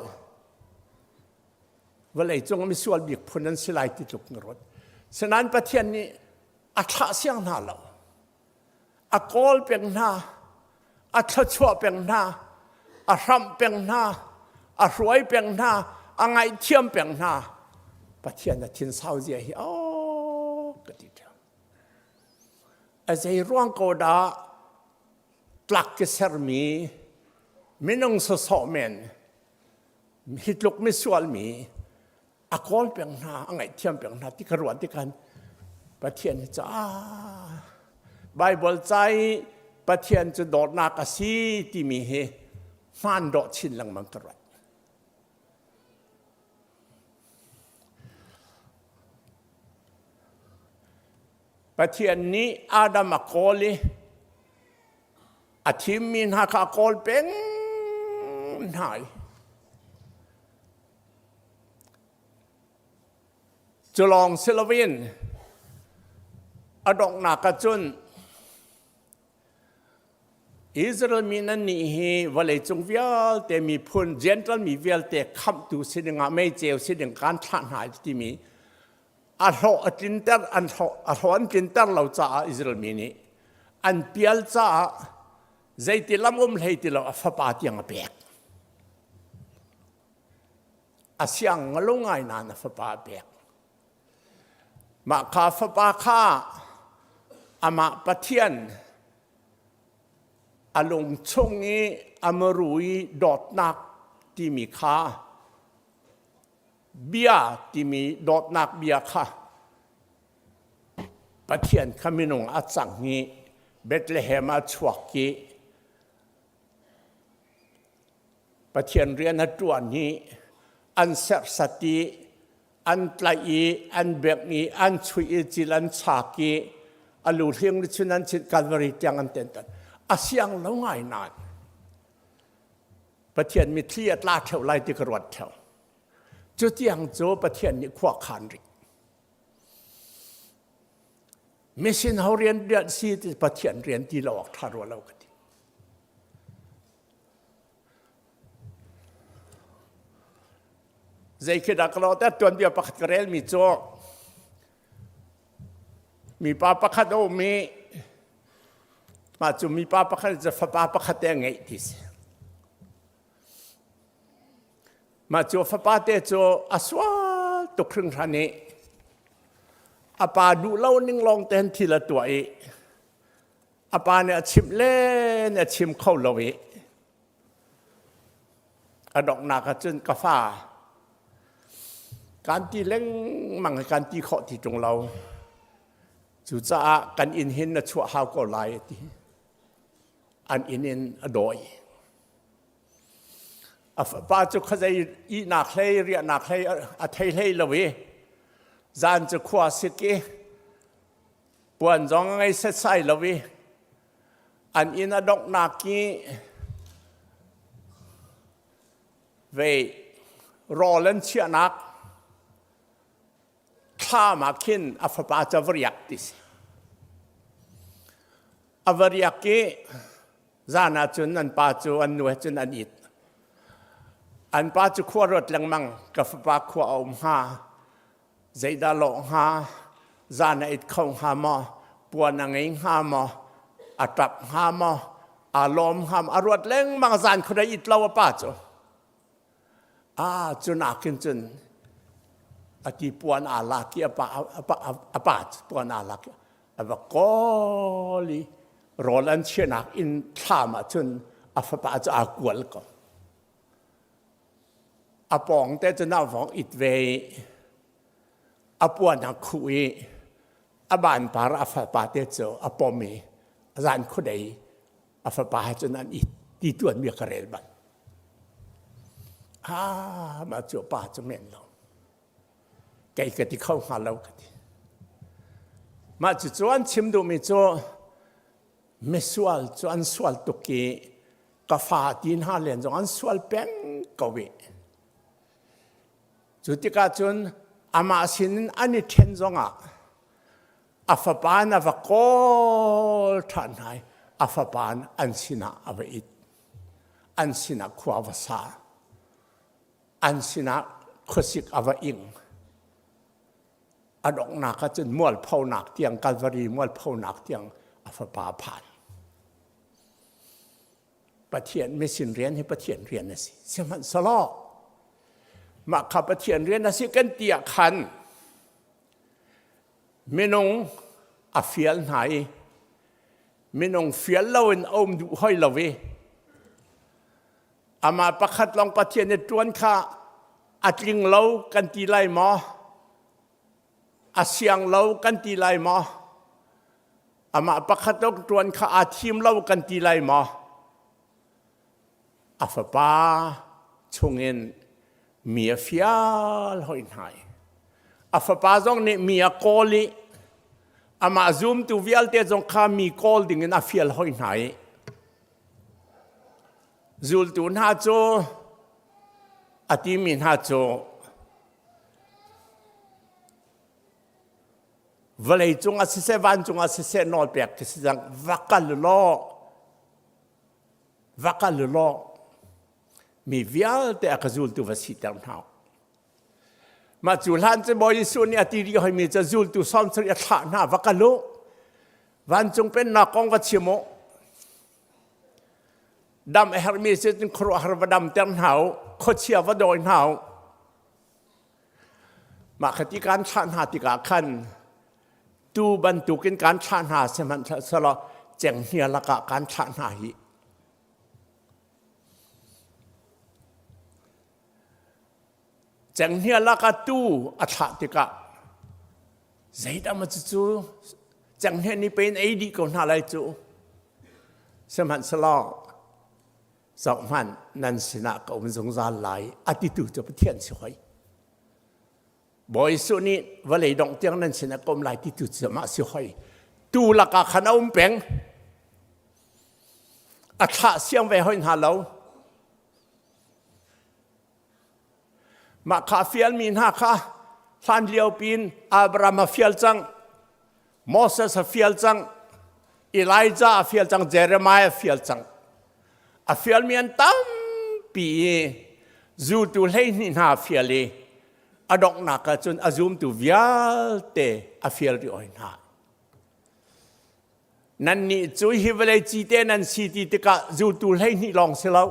vawlei cung misual bik phun an si lai ti tluk na ruat. Sinain Pathian nih a thlah siang hna lo. A kawl peng hna, a thluachuah peng hna, a hramh peng hna, a hruai peng hna, a ngaihthiam peng hna. Pathian a thin sau zia hi oh ka ti ṭheo. A zei ruang ko dah tlak ke sermi minung sawsawh men hi tluk misual mi a kawl peng hna a ngaihthiam peng hna ti ka ruah tikhan Pathian hi ca Bible ca i Pathian cu dawtnak a si timi hi hmaan dawh chin lengmang ka ruat. Pathian nih Adam a kawl i a thimmi hna kha a kawl peng hna i Cu lawng si loin a donghnak ah cun Israel mi nan nih hi vawleicung vialte miphun Gentile mi vialte khamhtu si dingah meiceu si ding kan thlah hna timi a hlawh a tlinter an hlawh a hlawh an tlinter lo caah Israel mi nih an pial caah zeiti lam um hlei ti lo a fapa tiang a pek. A siang ngalo ngai nain a fapa a pek. Mah kha fapa kha amah Pathian a lung chung i a muru i dawtnak timi kha bia timi dawtnak bia kha Pathian kha minung a cang i Bethlehem ah chuak i Pathian rian a ṭuan i an serhsat i an tlaih i an bengh i an chuih i cil an chak i a lu hling chun an chit Calvary tiang an tentan a siang lo ngai nain Pathian mitthli a tla ṭheo lai ti ka ruat ṭheo. Cu tiang cu Pathian nih khua khan rih. Misin ho rian rian si ti Pathian rian ti lo awk ṭha rua lo ka ti. Zei khi dah ka lo te tuanbia pakhat ka relmi cu mipa pakhat a um i mah cu mipa pakhat cu fapa pakhat te a ngeih ti si. Mah cu fapa te cu a sual tuk hringhran i a pa duh lo ning lawng ten thil a tuah i a pa nih a chimh len a chim kho lo i a donghnak ah cun ka fa kan ti lengmang kan ti khawh ti ṭung lo. Cucaah kan inn hin na chuah hau ko lai a ti. An inn in a dawi. A fapa cu khuazei ihnak hlei riahnak hlei a thei hlei lo i zan cu khua sik i puan zong a ngei setsai lo i an inn a donghnak i vei rawl an chiahnak thlam ah khin a fapa cu a va riak ti si. A va riak i zan ah cun an pa cu an nu he cun an it. An pa cu khua ruat lengmang ka fapa khua a um hnga zeidah lawh hnga zan a it kho hnga maw puan a ngei hnga maw a ṭap hnga maw aa lawm hnga maw a ruat lengmang zan khuadei it lo a pa cu. Ah, cu nakin cun a ti puan aa lak i a pa, a pa, a pa puan aa lak i a va kawl i rawl an chiahnak inn thlam ah cun a fapa cu aa kual ko. A pawng te cun a vong it ve i a puan a khuh i a banpar a fapa te cu a pom i zan khuadei a fapa he cun an it ti tuan mi ka rel bal. Ah, mah cu pa cu men lo. Kei ka ti kho hnga lo ka ti. Mah cu cu an chim duhmi cu misual cu an sual tuk i ka fa ti hna len zong an sual peng ko i. Cu tikah cun amah sinin an i ṭhen zongah a fapa in a va kawl ṭhan hna i a fapa in an sinah a va it. An sinah khua va sa. An sinah khuasik a va ing. A donghnak ah cun mualphonak tiang Kalvari mualphonak tiang a fapa phan. Pathian mission rian hi Pathian rian a si. Sihmanhsehlaw mah kha Pathian rian a si kan ti ah khan minung a fial hna i minung fial loin a um duh hoi lo i amah pakhat lawng Pathian i ṭuan kha a tling lo kan ti lai maw? A siang lo kan ti lai maw? Amah pakhat lawng ṭuan kha aa thim lo kan ti lai maw? A fapa chungin mi a fial hoi hna i a fapa zong nih mi a kawl i amah zumtu vialte zong kha mi kawl dingin a fial hoi hna i zultu hna cu a timi hna cu vawlei cung ah siseh vancung ah siseh nawl pek ka si cang va kal law va kal law mi vialte a ka zultu va siter hna mah cu hlan cu Bawi Jesuh nih a ti rih hoimi cu zultu 70 a thlah hna va kal u vancung pennak kong va chim u dam a herhmi si cun khuaruahhar va damter hna u khuachia va dawi hna u mah khati kan thlah hna tikah khan tu bantukin kan thlah hna sihmanhsehlaw cenghngia lakah kan thlah hna hi Cenghngia lakah tuu a thlah tikah zeidah maw cucu cenghngia nih pei in ei dih ko hna lai cu. Sihmanhsehlaw zohhmanh nan sinah ka um zungzal lai a titu cu Pathian si hoi. Bawi Jesuh nih vawlei dongh tiang nan sinah ka um lai ti tu cu mah si hoi. Tu lakah khan a um peng. A thlah siang ve hoi hna lo. Mah kha fialmi hna kha hlan lio pin Abraham a fial cang, Moses a fial cang, Elijah a fial cang, Jeremiah a fial cang. A fialmi an tampi i zultu 12 hna a fial i a donghnak ah cun a zumtu vialte a fial rih oi hna. Nannih cu hi vawlei cite nan si ti tikah zultu 12 lawng si lo.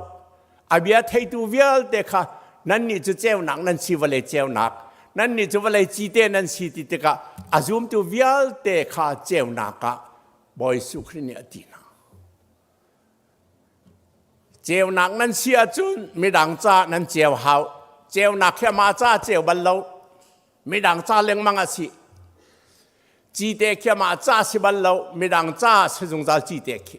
A bia theitu vialte kha nannih cu ceunak nan si vawlei ceunak. Nannih cu vawlei cite nan si ti tikah a zumtu vialte kha ceunak ah Bawi Jesuh Khrih nih a ti hna. Ceunak nan si ahcun midang ca nan ceu hau. Ceunak hi amah ca ceu bal lo. Midang ca lengmang a si. Cite khi amah ca si bal lo, midang ca si zungzal cite khi.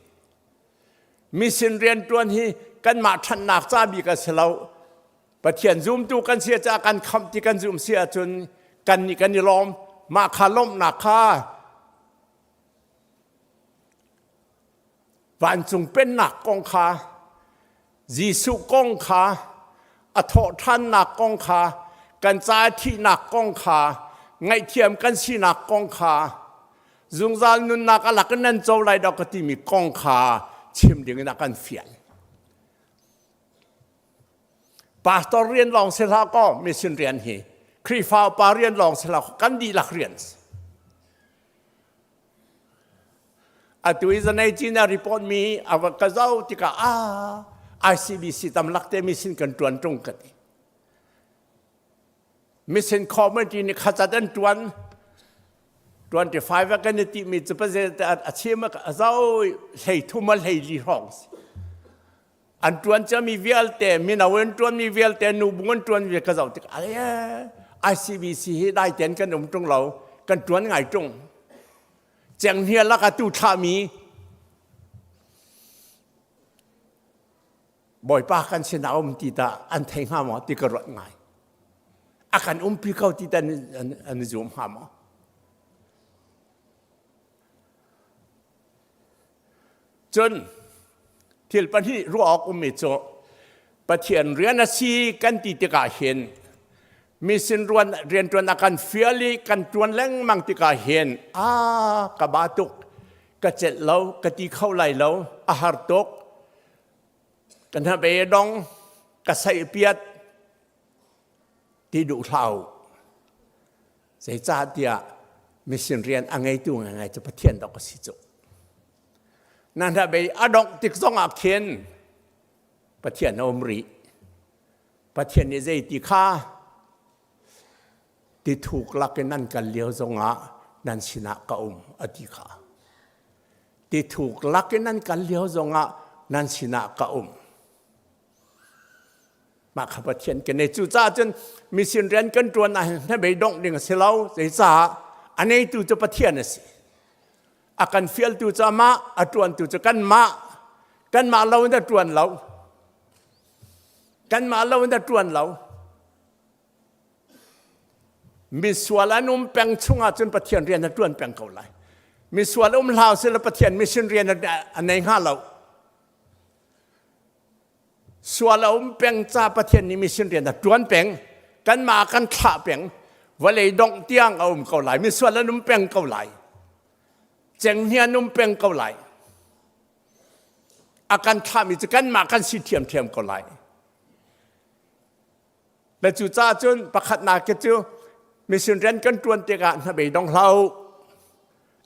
Mission rianṭuan hi kanmah ṭhatnak ca bik a si lo. Pathian zumtu kan si caah kan khamh ti kan zumh si ahcun kan nih kan i lawm. Mah kha lawmhnak kha vancung pennak kong kha Jesuh kong kha a thawhṭhannak kong kha kan ca thihnak kong kha ngaihthiam kan sinak kong kha zungzal nunnak a lak in nan co lai dok ka timi kong kha chim ding in a kan fial. Pastor rian lawng si hlah kaw mission rian hi Khrihfa upa rian lawng si hlah kan dihlak rian si. Atu i zanei cina report mi a va ka zoh tikah ah ICBC tam lak te mission kan tuan tung ka ti. Mission committee nih khacat an tuan 25 a kan i ti mi cu paze a chim a zo hlei thum a hlei li hrawng si. An tuan ciami vialte mino an tuan mi vialte nu bung an tuan mi ka zoh tik ah ICBC hi dai ten kan um tung lo kan tuan ngai tung. Cenghngia lak ah tu thlahmi Bawipa kan sinah a um ti ta an thei hnga maw ti ka ruat ngai. A kan umpi ko ti ta an i zum hnga maw? Cun thil pahnih ruah awk ummi cu Pathian rian a si kan ti tikah hin mission ruan rianṭuan a kan fial i kan ṭuan lengmang tikah hin a ka ba tuk ka celh lo ka ti kho lai lo a har tuk ka hnabei a dong ka saih piat ti duh hlah u zeicahtiah mission rian a ngeitu ngaingai cu Pathian dok a si cu na hnabei a dongh tik zongah khin Pathian a um rih. Pathian nih zei ti kha tithuk lakin nan kal lio zongah nan sinah ka um a ti kha. Tithuk lakin nan kal lio zongah nan sinah ka um. Mah kha Pathian kan nei. Cucaah cun mission rian kan ṭuan ah hin hnabei dongh ding a si lo. Zeicah a neitu cu Pathian a si. A kan fialtu cu amah, a ṭuantu cu kanmah. Kanmah lo in a ṭuan lo. Kanmah lo in a ṭuan lo. Misual an um peng chungah cun Pathian rian a ṭuan peng ko lai. Misual um hlau sila Pathian mission rian a nei hnga lo. Sual a um peng ca Pathian nih mission rian a ṭuan peng. Kanmah a kan thlah peng. Vawlei dongh tiang a um ko lai. Misual an um peng ko lai. Cenghngia an um peng ko lai. A kan thlahmi cu kanmah kan si ṭhiamṭhiam ko lai. Le cucaah cun pakhatnak cu mission rian kan ṭuan tikah hnabei dong hlah u.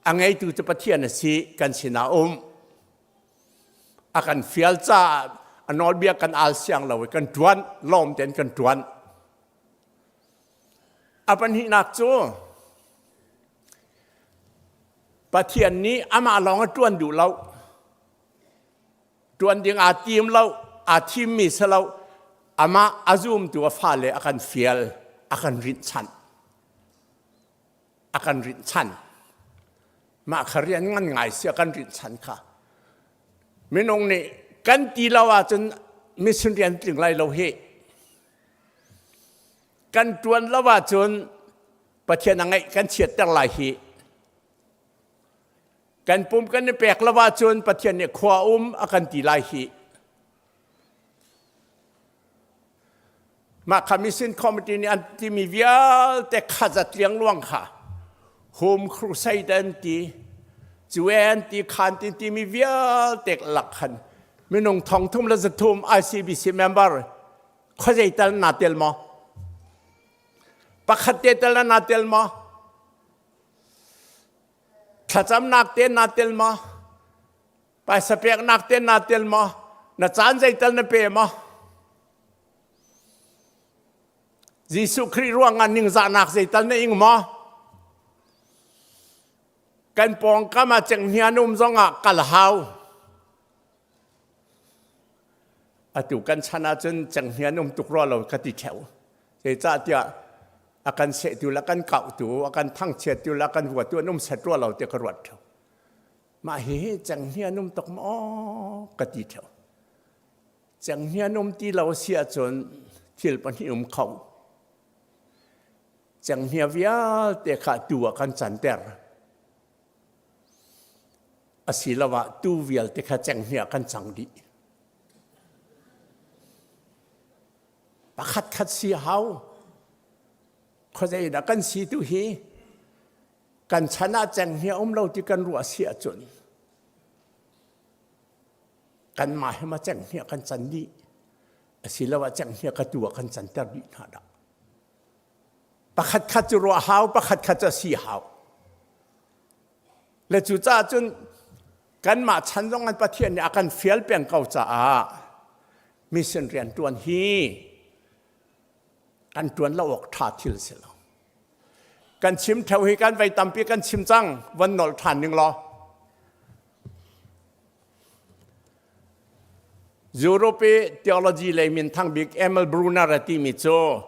A ngeitu cu Pathian a si, kan sinah um. A kan fial caah a nawlbia kan al siang lo i kan ṭuan, lawm tein kan ṭuan. A pahnihnak cu Pathian nih amah lawng a ṭuan duh lo. Ṭuan ding aa tim lo, aa thimmi si lo. Amah a zumtu a fale a kan fial, a kan rinhchanh. A kan rinhchanh. Mah kha rian ngan ngai si a kan rinhchanh kha. Minung nih kan ti lo ahcun mission rian tling lai lo hi. Kan ṭuan lo ahcun Pathian a ngaih kan chiatter lai hi. Kan pum kan i pek lo ahcun Pathian nih khua um a kan ti lai hi. Mah kha mission committee nih an timi vialte khazat liangluang kha home crusade an ti cu an ti khan ti timi vialte lak khan minung thong thum le zathum ICBC member khuazei tal na tel maw pakhat te tal na tel maw Thlacamnak te naa tel maw? Paisa peknak te naa tel maw? Na caan zeital na pe maw? Jesuh Khrih ruangah ningzahnak zeital na ing maw? Kan pawngkam ah cenghngia an um zongah kal hau. Atu kan chan ahcun cenghngia an um tuk rua lo ka ti ṭheo. Zeicahtiah a A kan sehtu le a kan kauhtu, a kan thangchiattu le a kan huatu an um set rua lo tiah ka ruat ṭheo. Mah hihi cenghngia an um tuk maw ka ti ṭheo. Cenghngia an um ti lo si ahcun thil pahnih um kho. Cenghngia vialte kha tu ah kan canter. Asiloah tuu vialte kha cenghngia kan cang dih. Pakhat khat si hau. Khuazei dah kan si tu hi kan chan ah cenghngia um lo ti kan ruah si ahcun kanmah hi ma cenghngia kan can dih asiloah cenghngia ka tu ah kan canter dih hna dah. Pakhat khat cu ruah hau, pakhat khat cu a si hau. Le cucaah cun kanmah chan zong an Pathian nih a kan fial peng ko caah mission rian ṭuan hi kan ṭuan lo awk ṭha thil si lo. Kan chim ṭheo hi kan vei tampi kan chim cang, von nolh ṭhan ning law. Europe i theology lei minthang bik Emil Brunner a timi cu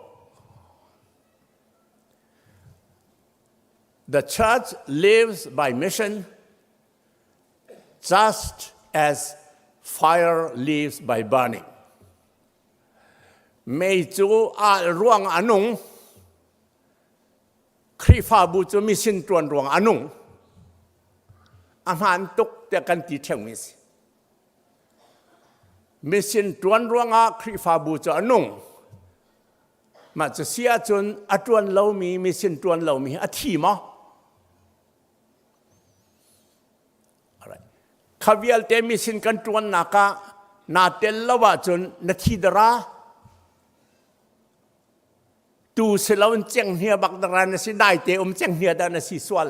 The church lives by mission just as fire lives by burning. Mei cu al ruang a nung. Khrihfabu cu mission tuan ruang a nung. A hmaan tuk tiah kan ti ṭheumi a si. Mission ṭuan ruangah Khrihfabu cu a nung. Mah cu si ahcun a ṭuan lomi mission ṭuan lomi hi a thi maw? Kha vialte mission kan ṭuannak ah naa tel lo ahcun na thi dara. Tu si loin cenghngia bak dara na si, daite um cenghngia dah na si sual.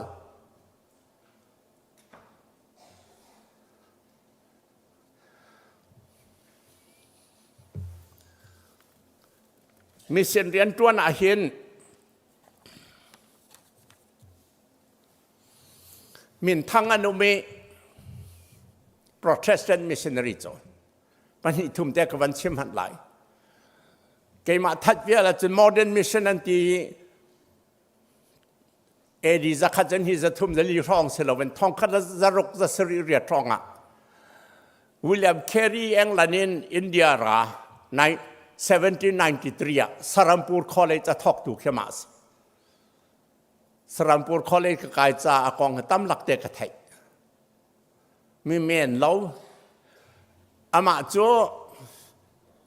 Mission rianṭuan ah hin minthang an um i Protestant missionary cu pahnih thum te ka van chim hmanh lai. Keimah that vial ahcun modern mission an ti i AD zakhat zan hi zathum zali hrawng si loin thongkhat le zaruk zasarih riat hrawng ah William Carey England in India ra 1793 ah Sarampur College a thawktu khi mah si. Sarampur College ka kai ca a kong tam lak te ka theih. Mi men lo amah cu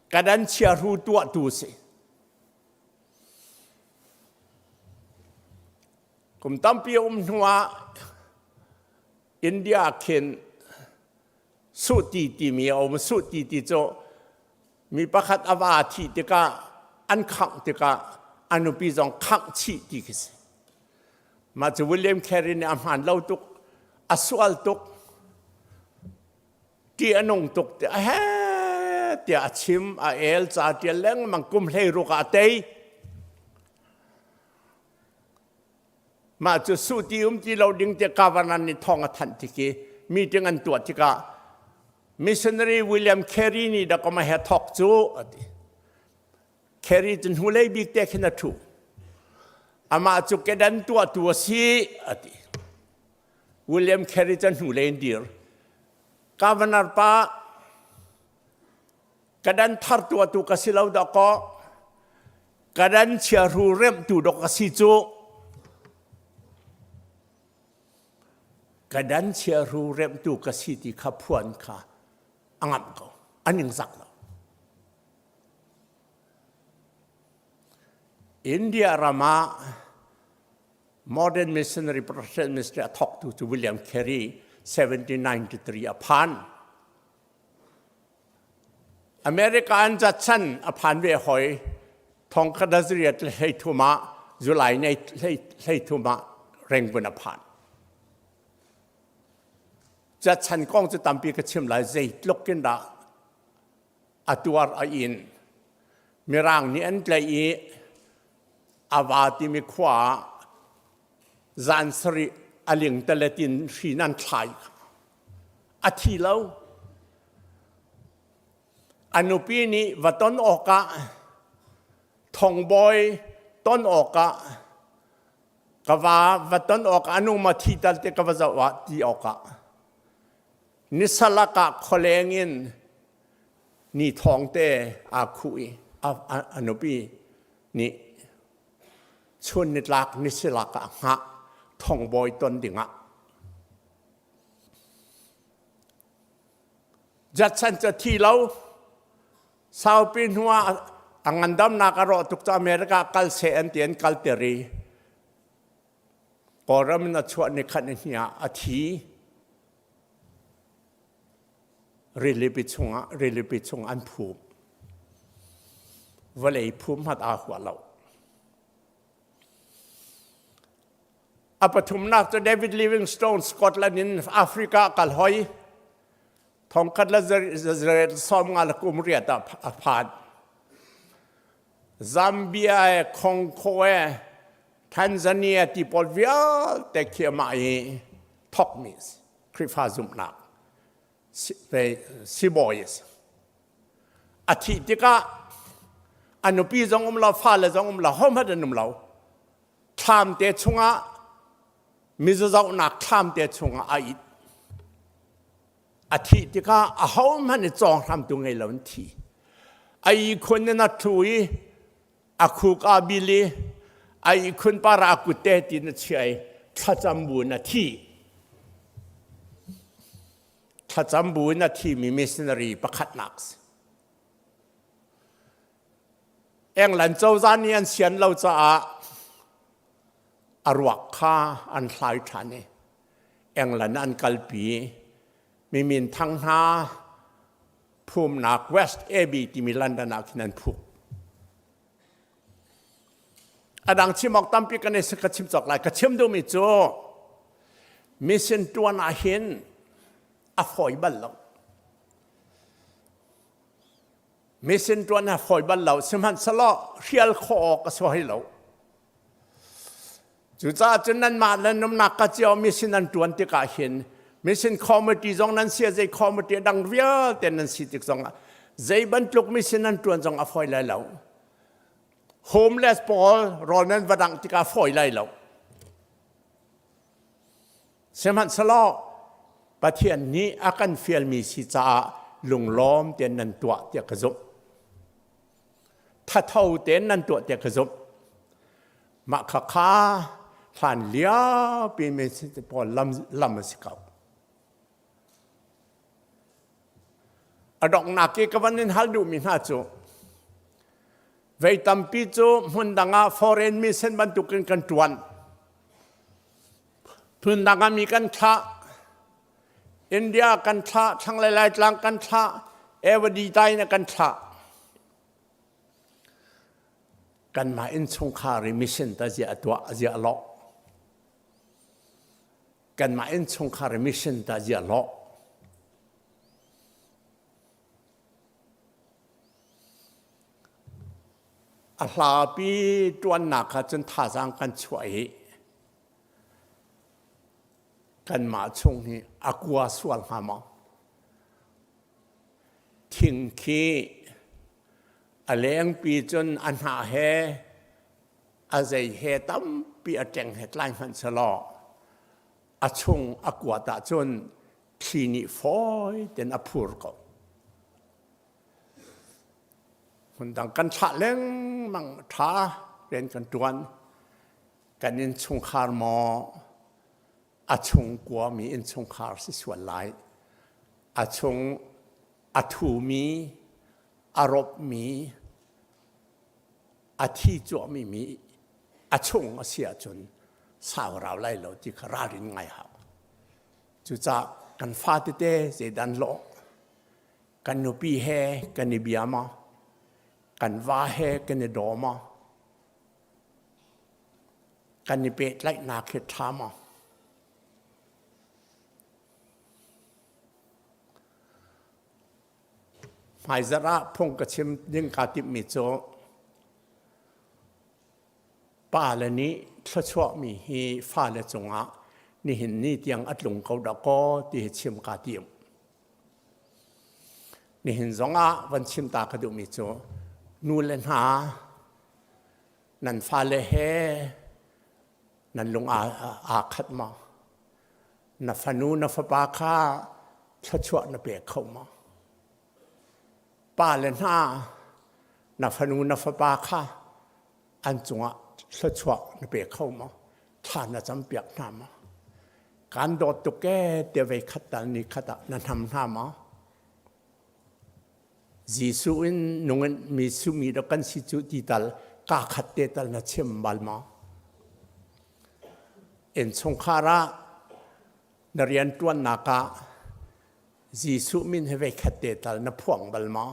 kadan chiahru tuahtu si. Kum tampi a um hnuah India khin suhti timi a um. Suhti ti cu mi pakhat a va thih tikah an khangh tikah a nupi zong khangh chih ti khi si. Mah cu William Carey nih a hmaan lo tuk, a sual tuk. Ṭih a nung tuk tiah he tiah a chim a el ca ṭial lengmang kum 16 ah a tei. Mah cu suh ti um ti lo ding tiah governor nih thawng a thanh tik i meeting an tuah tikah missionary William Carey nih dawkaw he thawk cu a ti. Carey cu hnulei bik te khin a ṭhu. Amah cu kedan tuahtu a si a ti. William Carey cu hnulei in dir. Governor pa kadan thar tuahtu ka si lo dawkaw kadan chiahru remhtu dok ka si cu kadan chiahru remhtu ka si ti kha phuan kha a ngamh ko a ningzak lo India ram ah Modern Missionary Protestant Ministry a thawktu cu William Carey 1793 a phan. America an Judson a phan ve hoi thongkhat azriat le hleithum ah July nei hleithum ah Rangoon a phan. Judson kong cu tampi ka chim lai zeitluk in dah a tuar a in Mirang nih an tlaih i a va timi khua ah zan sarih a lingtalet in hri nan thlai a thi lo a nupi nih va ton awkah thongbawi ton awkah ka va va ton awkah anu ma thi tal te ka va zoh ah ti awkah nisalak ah khualeng in ni thawng te aa khuh i a nupi nih chun nitlak nisilak ah hngah thongbawi ton dingah Judson cu thi lo saupi hnu ah a ngandamnak a rawh tuk cu America kal seh an ti an kalter i Kawlram in a chuah ni khat ni hnih ah a thi. Rilipi chungah rilipi chung an phum. Vawlei phum hat aa hua lo. A pathumnak cu David Livingstone Scotland in Africa kal hoi. Thongkhat le 98 le kum riat ah a phan. Zambia e Congo e Tanzania ti pawl vialte khi amah i thokmi Khrihfa zumhnak sibawi a si. A thih tikah a nupi zong um lo, fale zong um lo, hohmanh an um lo. Thlam te chungah mizazohnak thlam te chungah a it. A thih tikah ahohmanh i cawnghramtu ngei lo in thi. A ihkhun in a thu i a khuk aa bil i a ihkhun par ah a kut te tin a chia i thlacam bu in a thi. Thlacam bu in a thimi missionary pakhatnak si. England cozah nih an sian lo caah a ruak kha an hlai ṭhan i England an kalpi. Mi minthang hna phumnak West Abbey timi London ah khin an phuk. A dang chim awk tampi kan i ka chim cawk lai. Ka chim duhmi cu mission ṭuan ah hin a fawi bal lo. Mission ṭuan a fawi bal lo. Sihmanhsehlaw hrial khawh awk a si hoi lo. Cucaah cun nanmah le numnak ka cio mission an ṭuan tikah hin mission committee zong nan si zei committee dang vialte nan si tik zongah zei bantuk mission an ṭuan zong a fawi lai lo. Homeless pawl rawl nan va dangh tikah fawi lai lo. Sihmanhsehlaw Pathian nih a kan fialmi si caah lunglawm tein nan tuah tiah ka zumh. Thatho tein nan tuah tiah ka zumh. Mah khakha hlan liopi mi pawl lam, lam a si ko. A donghnak i ka van in hal duhmi hna cu vei tampi cu hmun dang ah foreign mission bantukin kan ṭuan. Phundang ah mi kan thlah. India kan thlah, thlanglei Laitlang kan thlah, Evadi tai na kan thlah. Kanmah innchungkhar i mission ta zia tuah zia lawh. Kanmah innchungkhar i mission ta zia lawh. A hlapi ṭuannak kha cun thazaang kan chuah i kanmah chung hi a kua sual hnga maw? Thing khi a lengpi cun a hnah he a zei he tampi a ṭeng he tlai hmanh selaw a chung a kuat ahcun thli nih fawi tein a phur ko. Hmundang kan thlah lengmang ṭha rian kan ṭuan. Kan innchungkhar maw a chung kuami innchungkhar si sual lai. A chung a thumi, a ropmi, a thi cuahmi mi a chung a si ahcun sau rau lai lo ti kha ralrin ngai hau. Cucaah kan fa tete zeidan lawh kan nupi he kan i bia maw kan va he kan i daw maw kan i pehtlaihnak hi ṭha maw hmaizarh ah phung ka chim ding kaa timhmi cu pale nih thluachuahmi hi fale cungah nihin ni tiang a tlung ko dah kaw ti hi chim kaa tim. Nihin zongah van chim ta ka duhmi cu nu le hna Nan fale he nan lung aa khat maw? Na fanu na fapa kha thluachuah na pe kho maw? Pa le hna na fanu na fapa kha an cungah thluachuah na pe kho maw? Thla na campiak hna maw? Kan dawt tuk ee tiah vei khat tal ni khat ah na hnam hna maw? Jesuh in nung in mi sumi dok kan si cu ti tal ka khat te tal na chim bal maw? Innchungkhar ah na rianṭuannak ah Jesuh min he veikhat te tal na phuang bal maw?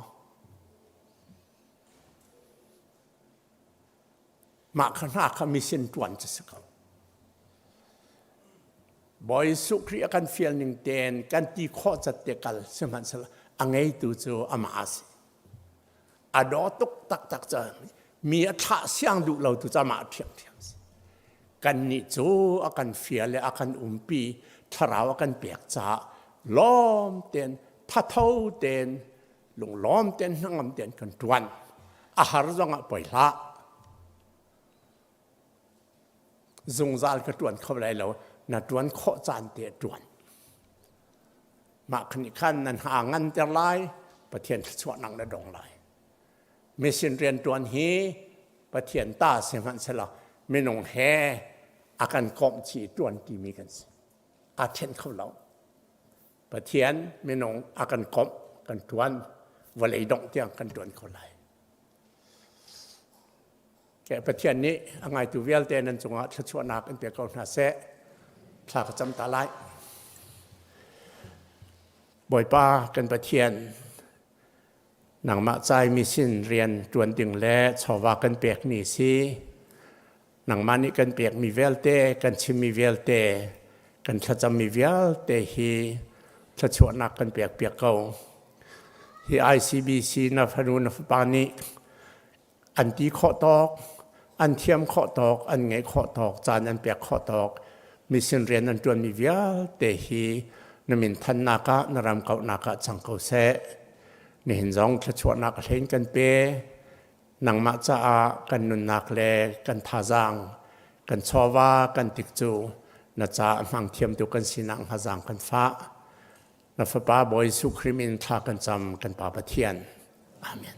Mah kha hna kha mission ṭuan cu si ko. Bawi Jesuh Khrih a kan fial ning tein kan ti khawh cat te kal sihmanhsehlaw a ngeitu cu amah a si. A daw tuk taktak ca mi a thlah siang duh lo tu cu amah ṭhiamṭhiam si. Kannih cu a kan fial le a kan umpi thlarau a kan pek caah lawm tein thatho tein lunglawm tein hnangam tein kan ṭuan. A har zongah poi hlah. Zungzal ka ṭuan kho lai lo. Na ṭuan khawh caan te ṭuan. Mah khan nih khan nan ha nganter lai, Pathian thluachuahnak na dong lai. Mission rianṭuan hi Pathian ta si hmanhsehlaw minung he a kan komh chih i ṭuan timi kan si. Aa ṭhen kho lo. Pathian minung a kan komh, kan ṭuan, vawlei dongh tiang kan ṭuan kho lai. Pathian nih a ngaitu vialte nan cungah thluachuahnak in pe ko hna seh. Thla ka cam ta lai. Bawipa kan Pathian, nangmah caimi sin rian ṭuan ding le chawva kan pekmi si. Nangmah nih kan pekmi vialte, kan chimmi vialte, kan thlacammi vialte hi thluachuahnak kan pek piak ko. Hi ICBC na fanu na fapa nih an ti khawh tawk, an thiam khawh tawk, an ngeih khawh tawk, caan an pek khawh tawk, mission rian an ṭuanmi vialte hi na min thannak ah, na ram kauhnak ah cang ko seh. Nihin zong thluachuahnak a hlein kan pe. Nangmah caah kan nunnak le kan thazaang, kan chawva, kan tik cu na caah hmang thiamtu kan sinak hnga zaang kan fah. Na Fapa Bawi Jesuh Khrih min thla kan cam kan Pa Pathian. Amen.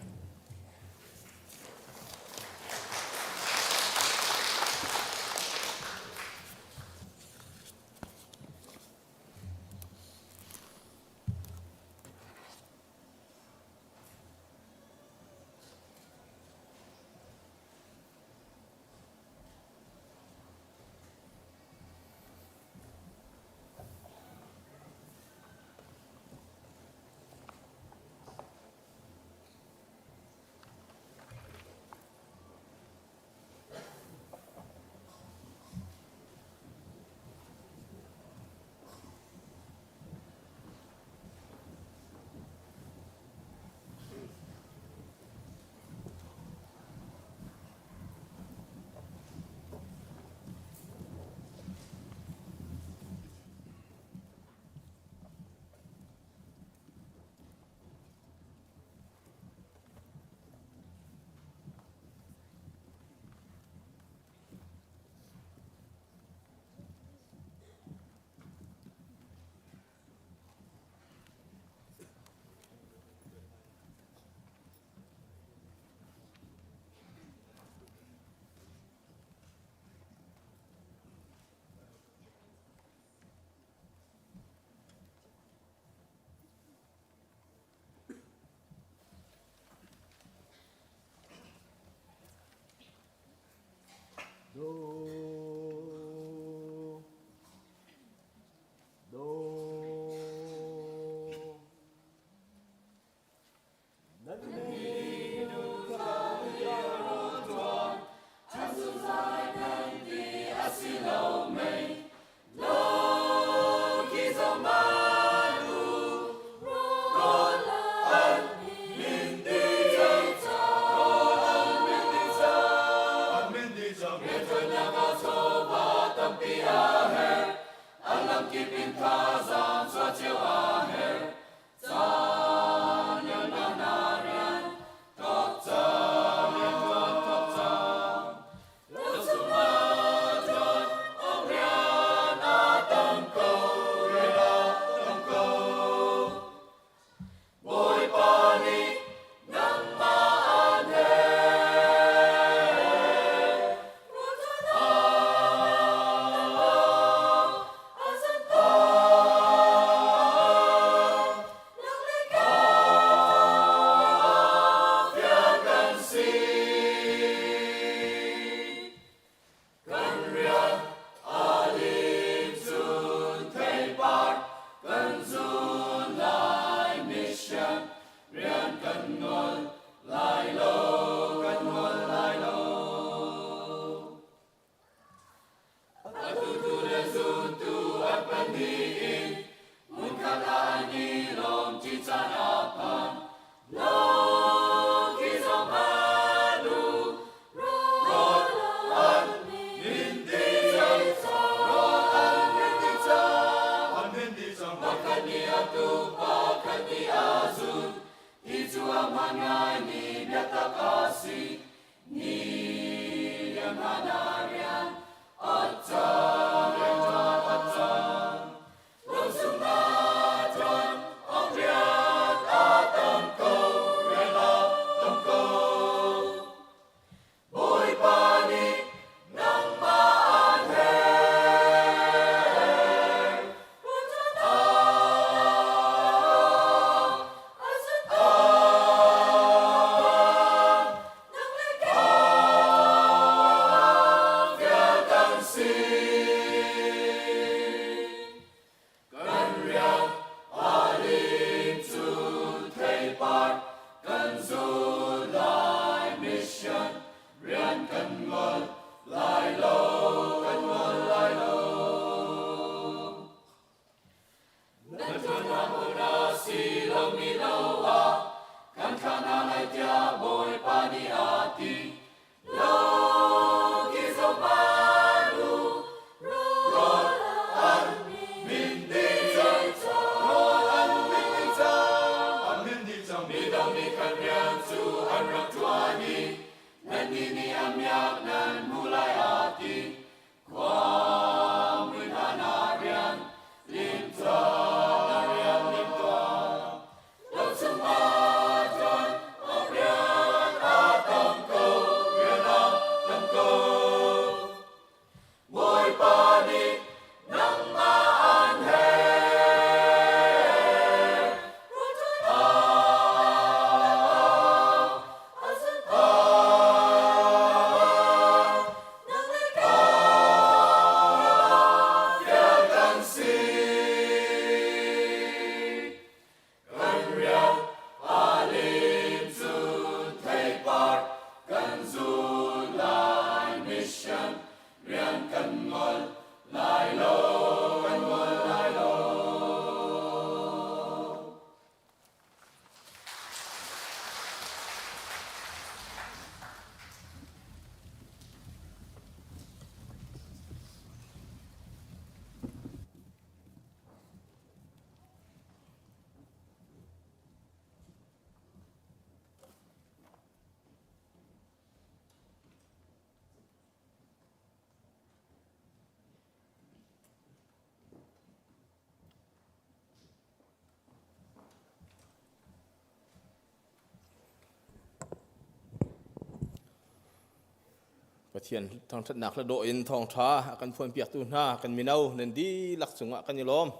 Do. Do. Pathian thangṭhatnak le dawh in thawngṭha a kan phuanpiaktu hna kan mino nan dihlak cungah kan i lawm.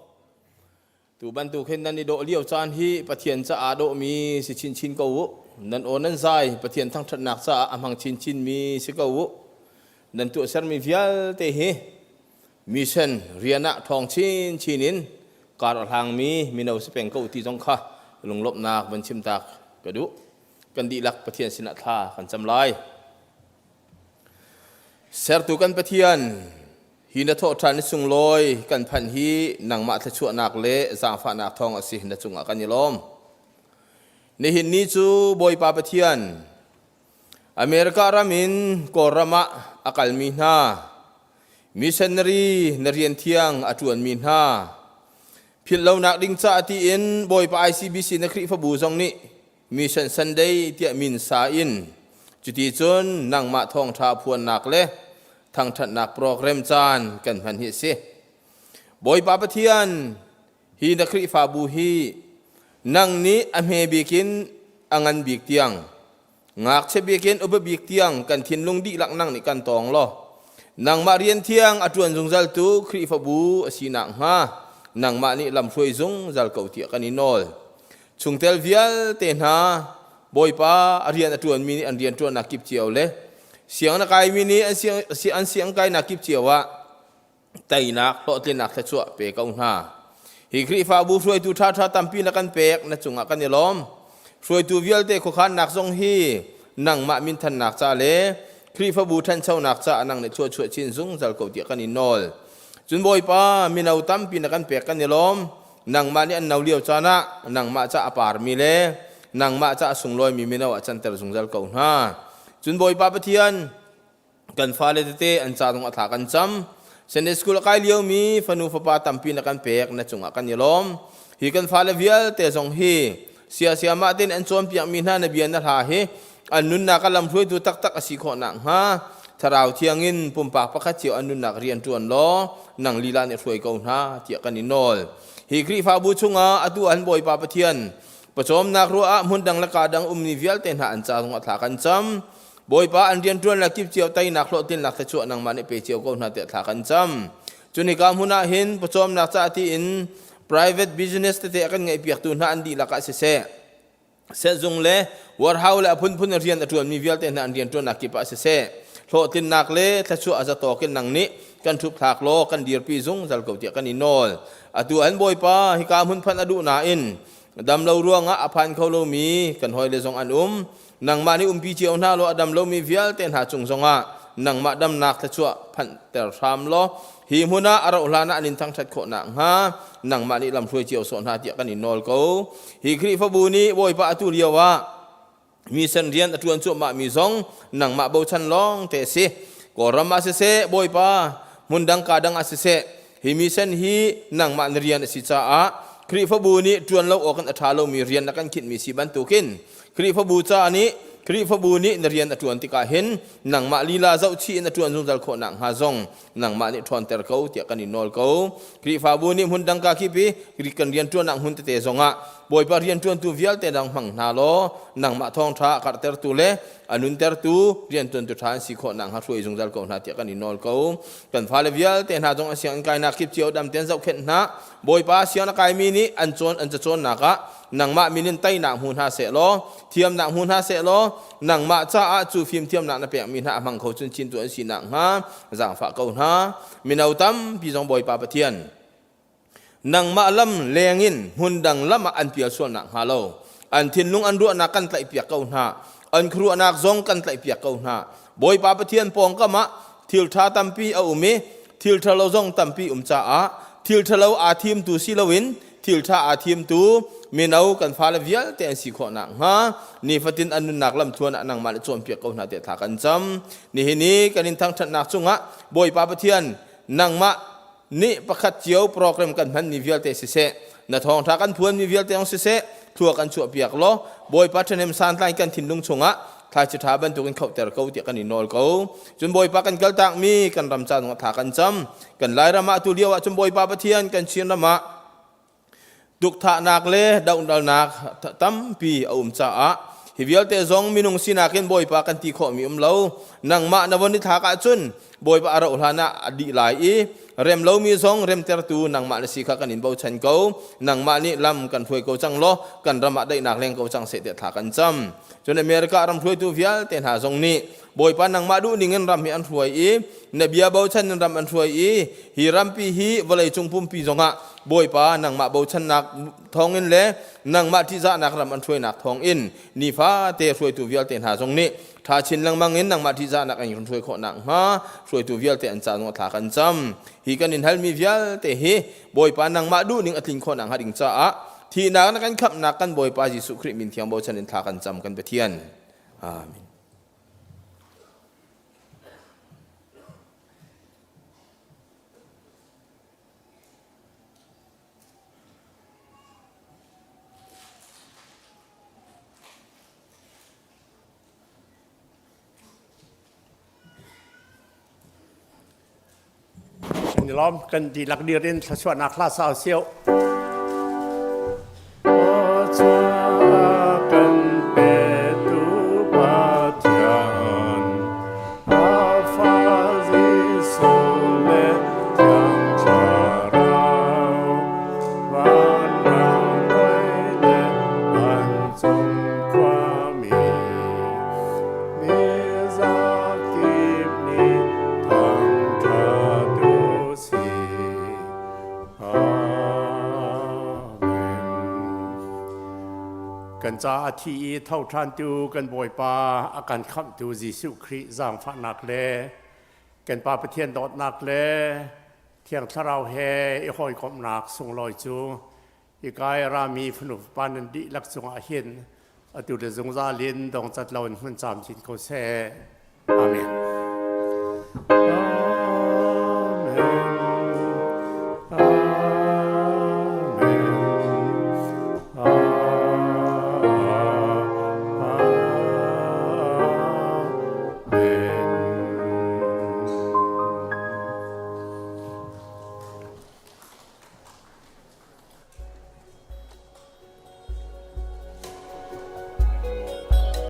Tu bantuk hin nan i dawh lio caan hi Pathian caah dawhmi si chinchin ko u. Nan aw nan zai Pathian thangṭhatnak caah a hmang chinchinmi si ko u. Nan tuahsermi vialte hi mission rian ah ṭhawng chinchin in kar a hlangmi mino si peng ko ti zong kha lunglawmhnak van chimtak ka duh. Kan dihlak Pathian sinah thla kan cam lai. Sertu kan Pathian, hi na thawhṭhan ni sunglawi kan phanh hi nangmah thluachuahnak le zaangfahnak thawng a si na cungah kan i lawm. Nihin ni cu Bawipa Pathian, America ram in Kawlram ah a kalmi hna, missionary na rian thiang a ṭuanmi hna, philhlonak ding caah tiin Bawipa ICBC na Khrihfabu zong nih Mission Sunday tiah min sa in cuti cun nangmah thawngṭha phuannak le thangṭhatnak program caan kan hman hi a si. Bawipa Pathian, hi na Khrihfabu hi nang nih a hme bik in a ngan bik tiang ngakchia bik in upa bik tiang kan thinlung dihlak nang nih kan tawng law nangmah rian thiang a ṭuan zungzaltu Khrihfabu a si nakhnga nangmah nih lamhruai zungzal ko tiah kan i nawl. Chungtel vialte hna Bawipa a rian a ṭuanmi nih an rian ṭuannak kip cio le siang na kaimi nih an siang kainak kip cio ah teinak hlawhtlinnak thluachuah pe ko hna. Hi Khrihfabu hruaitu ṭhaṭha tampi na kan pek na cungah kan i lawm. Hruaitu vialte khuakhannak zong hi nangmah minthannak ca le Khrihfabu ṭhanchonak caah nang nih thluachuah chin zungzal ko tiah kan in nawl. Cun Bawipa mino tampi na kan pek kan i lawm. Nangmah nih an no lio caan ah nangmah ca a parmi le nangmah ca a sunglawimi mino ah canter zungzal ko hna. Cun Bawipa Pathian kan fale tete an ca zong a thla kan cam. Sunday school a kai liomi fanu fapa tampi na kan pek na cungah kan i lawm. Hi kan fale vialte zong hi sia mah tein an cawnpiakmi hna na bia na hla hi an nunnak a lamhruaitu taktak a si khawh nakhnga thlarau thiang in pumpak pakhat cio an nunnak rian ṭuan law nang lila nih hruai ko hna tiah kan i nawl. Hi Khrihfabu chungah atu an Bawipa Pathian pawcawmnak ruah ah hmun dang le ka dang ummi vialte hna an ca zong a thla kan cam. Bawipa an rianṭuan le kip cio teinak hlawhtlinnak thluachuah nangmah nih pe cio ko hna tiah thla kan cam. Cun hika hmun ah hin pawcawmnak caah tiin private business tete a kan ngeihpiaktu hna an dihlak ah siseh, sehzung le warehouse le a phunphun in rian a ṭuanmi vialte hna an rianṭuannak kip ah siseh, hlawhtlinnak le thluachuah a zatawk in nang nih kan ṭhup thlak law kan dirpi zungzal ko tiah kan i nawl. Atu an Bawipa hika hmun phanh a duh nain damlo ruangah a phan kho lomi kan hawile zong an um. Nangmah nih umpi cio hna law a dam lomi vialte hna cung zongah nangmah damnak thluachuah phanhter hram law hi hmun ah a rauh hlan ah an in thangṭhat khawh nakhnga nangmah nih lamhruai cio sawh hna tiah kan in nawl ko. Hi Khrihfabu nih Bawipa atu lio ah mission rian a ṭuan cuahmahmi zong nangmah bochan lawng te a si. Kawlram ah siseh Bawipa hmun dang ka dang ah siseh hi mission hi nangmah na rian a si caah Khrihfabu nih ṭuan lo awk in a ṭha lomi rian na kan khinhmi si bantukin Khrihfabu ca nih Khrihfabu nih na rian a ṭuan tikah hin nangmah lila zohchih in a ṭuan zungzal khawh nakhnga zong nangmah nih ṭhawnter ko tiah kan in nawl ko. Khrihfabu nih hmun dang ka kip i kan rian ṭuannak hmun tete zongah Bawipa rian ṭuantu vialte dang hmang hna law nangmah thawngṭha a karhtertu le a nuntertu rianṭuantu ṭha an si khawh nakhnga hruai zungzal ko hna tiah kan in nawl ko. Kan fale vialte hna zong an sianginn kainak kip cio dam tein zohkhenh hna. Bawipa sianginn a kaimi nih an cawn an cacawnnak ah nangmah min in teinak hmu hna seh law thiamnak hmu hna seh law nangmah caah cu fimthiamnak na pekmi hna a hmang kho chinchin tu an si nakhnga zaangfah ko hna. Mino tampi zong Bawipa Pathian nangmah lam lengin hmun dang lam ah an pial sual nakhnga lo an thinlung an ruahnak kan tlaihpiak ko hna an khuaruahnak zong kan tlaihpiak ko hna. Bawipa Pathian pawngkam ah thil ṭha tampi a um i thil ṭhalo zong tampi um caah thil ṭhalo aa thimtu si loin thil ṭha aa thimtu mino kan fale vialte an si khawh nakhnga nifatin an nunnak lamthluan ah nangmah nih cawnpiak ko hna tiah thla kan cam. Nihin i kan in thangṭhatnak cungah Bawipa Pathian nangmah nih pakhat cio program kan hmanmi vialte siseh na thawngṭha kan phuanmi vialte zong siseh thlua kan chuahpiak law Bawipa ṭhahnem santlai kan thinlung chungah thlaici ṭha bantukin khohter ko tiah kan i nawl ko. Cun Bawipa kan kaltakmi kan ram ca zongah thla kan cam. Kan Lairam ah atu lio ah cun Bawipa Pathian kan Chin ram ah tukthahnak le dohdalnak tampi a um caah. Hi vialte zong minung sinak in Bawipa kan ti khawhmi um lo. Nangmah na von i thlak ahcun Bawipa a rauh hlan ah a dih lai i rem lomi zong remtertu nangmah na si kha kan in bochan ko. Nangmah nih lam kan hruai ko cang law kan ram ah daihnak leng ko cang seh tiah thla kan cam. Cun America ram hruaitu vialte hna zong nih Bawipa nangmah duh ning in ram hi an hruai i na bia bochan in ram an hruai i hi rampi hi vawleicung pumpi zongah Bawipa nangmah bochannak thawngin le nangmah ṭihzahnak ram an hruainak thawngin nifate hruaitu vialte hna zong nih ṭha chin lengmang in nangmah ṭihzahnak an kan hruai khawh nakhnga hruaitu vialte an ca zong thla kan cam. Hi kan in halmi vialte hi Bawipa nangmah duhning a tlin khawh nakhnga ding caah thihnak na kan khamhnak kan Bawipa Jesuh Khrih min thiang bochan in thla kan cam kan Pathian. Amen. Kan i lawm kan dihlak dir in thluachuahnak hla sa usih. Kan petu Pathian, a fa Jesuh le Thiang Thlarau, vanrang hoi le vancung khuami, mi zakip nih thangṭhat u sih. Amen. Kan ca a thi i tho ṭhantu kan Bawipa a kan khamhtu Jesuh Khrih zaangfahnak le kan Pa Pathian dawtnak le Thiang Thlarau he i hawikomhnak sunglawi cu hika i rami fanu fapa nan dihlak cungah hin atu le zungzal in dongcat loin hmun camcin ko seh. Amen.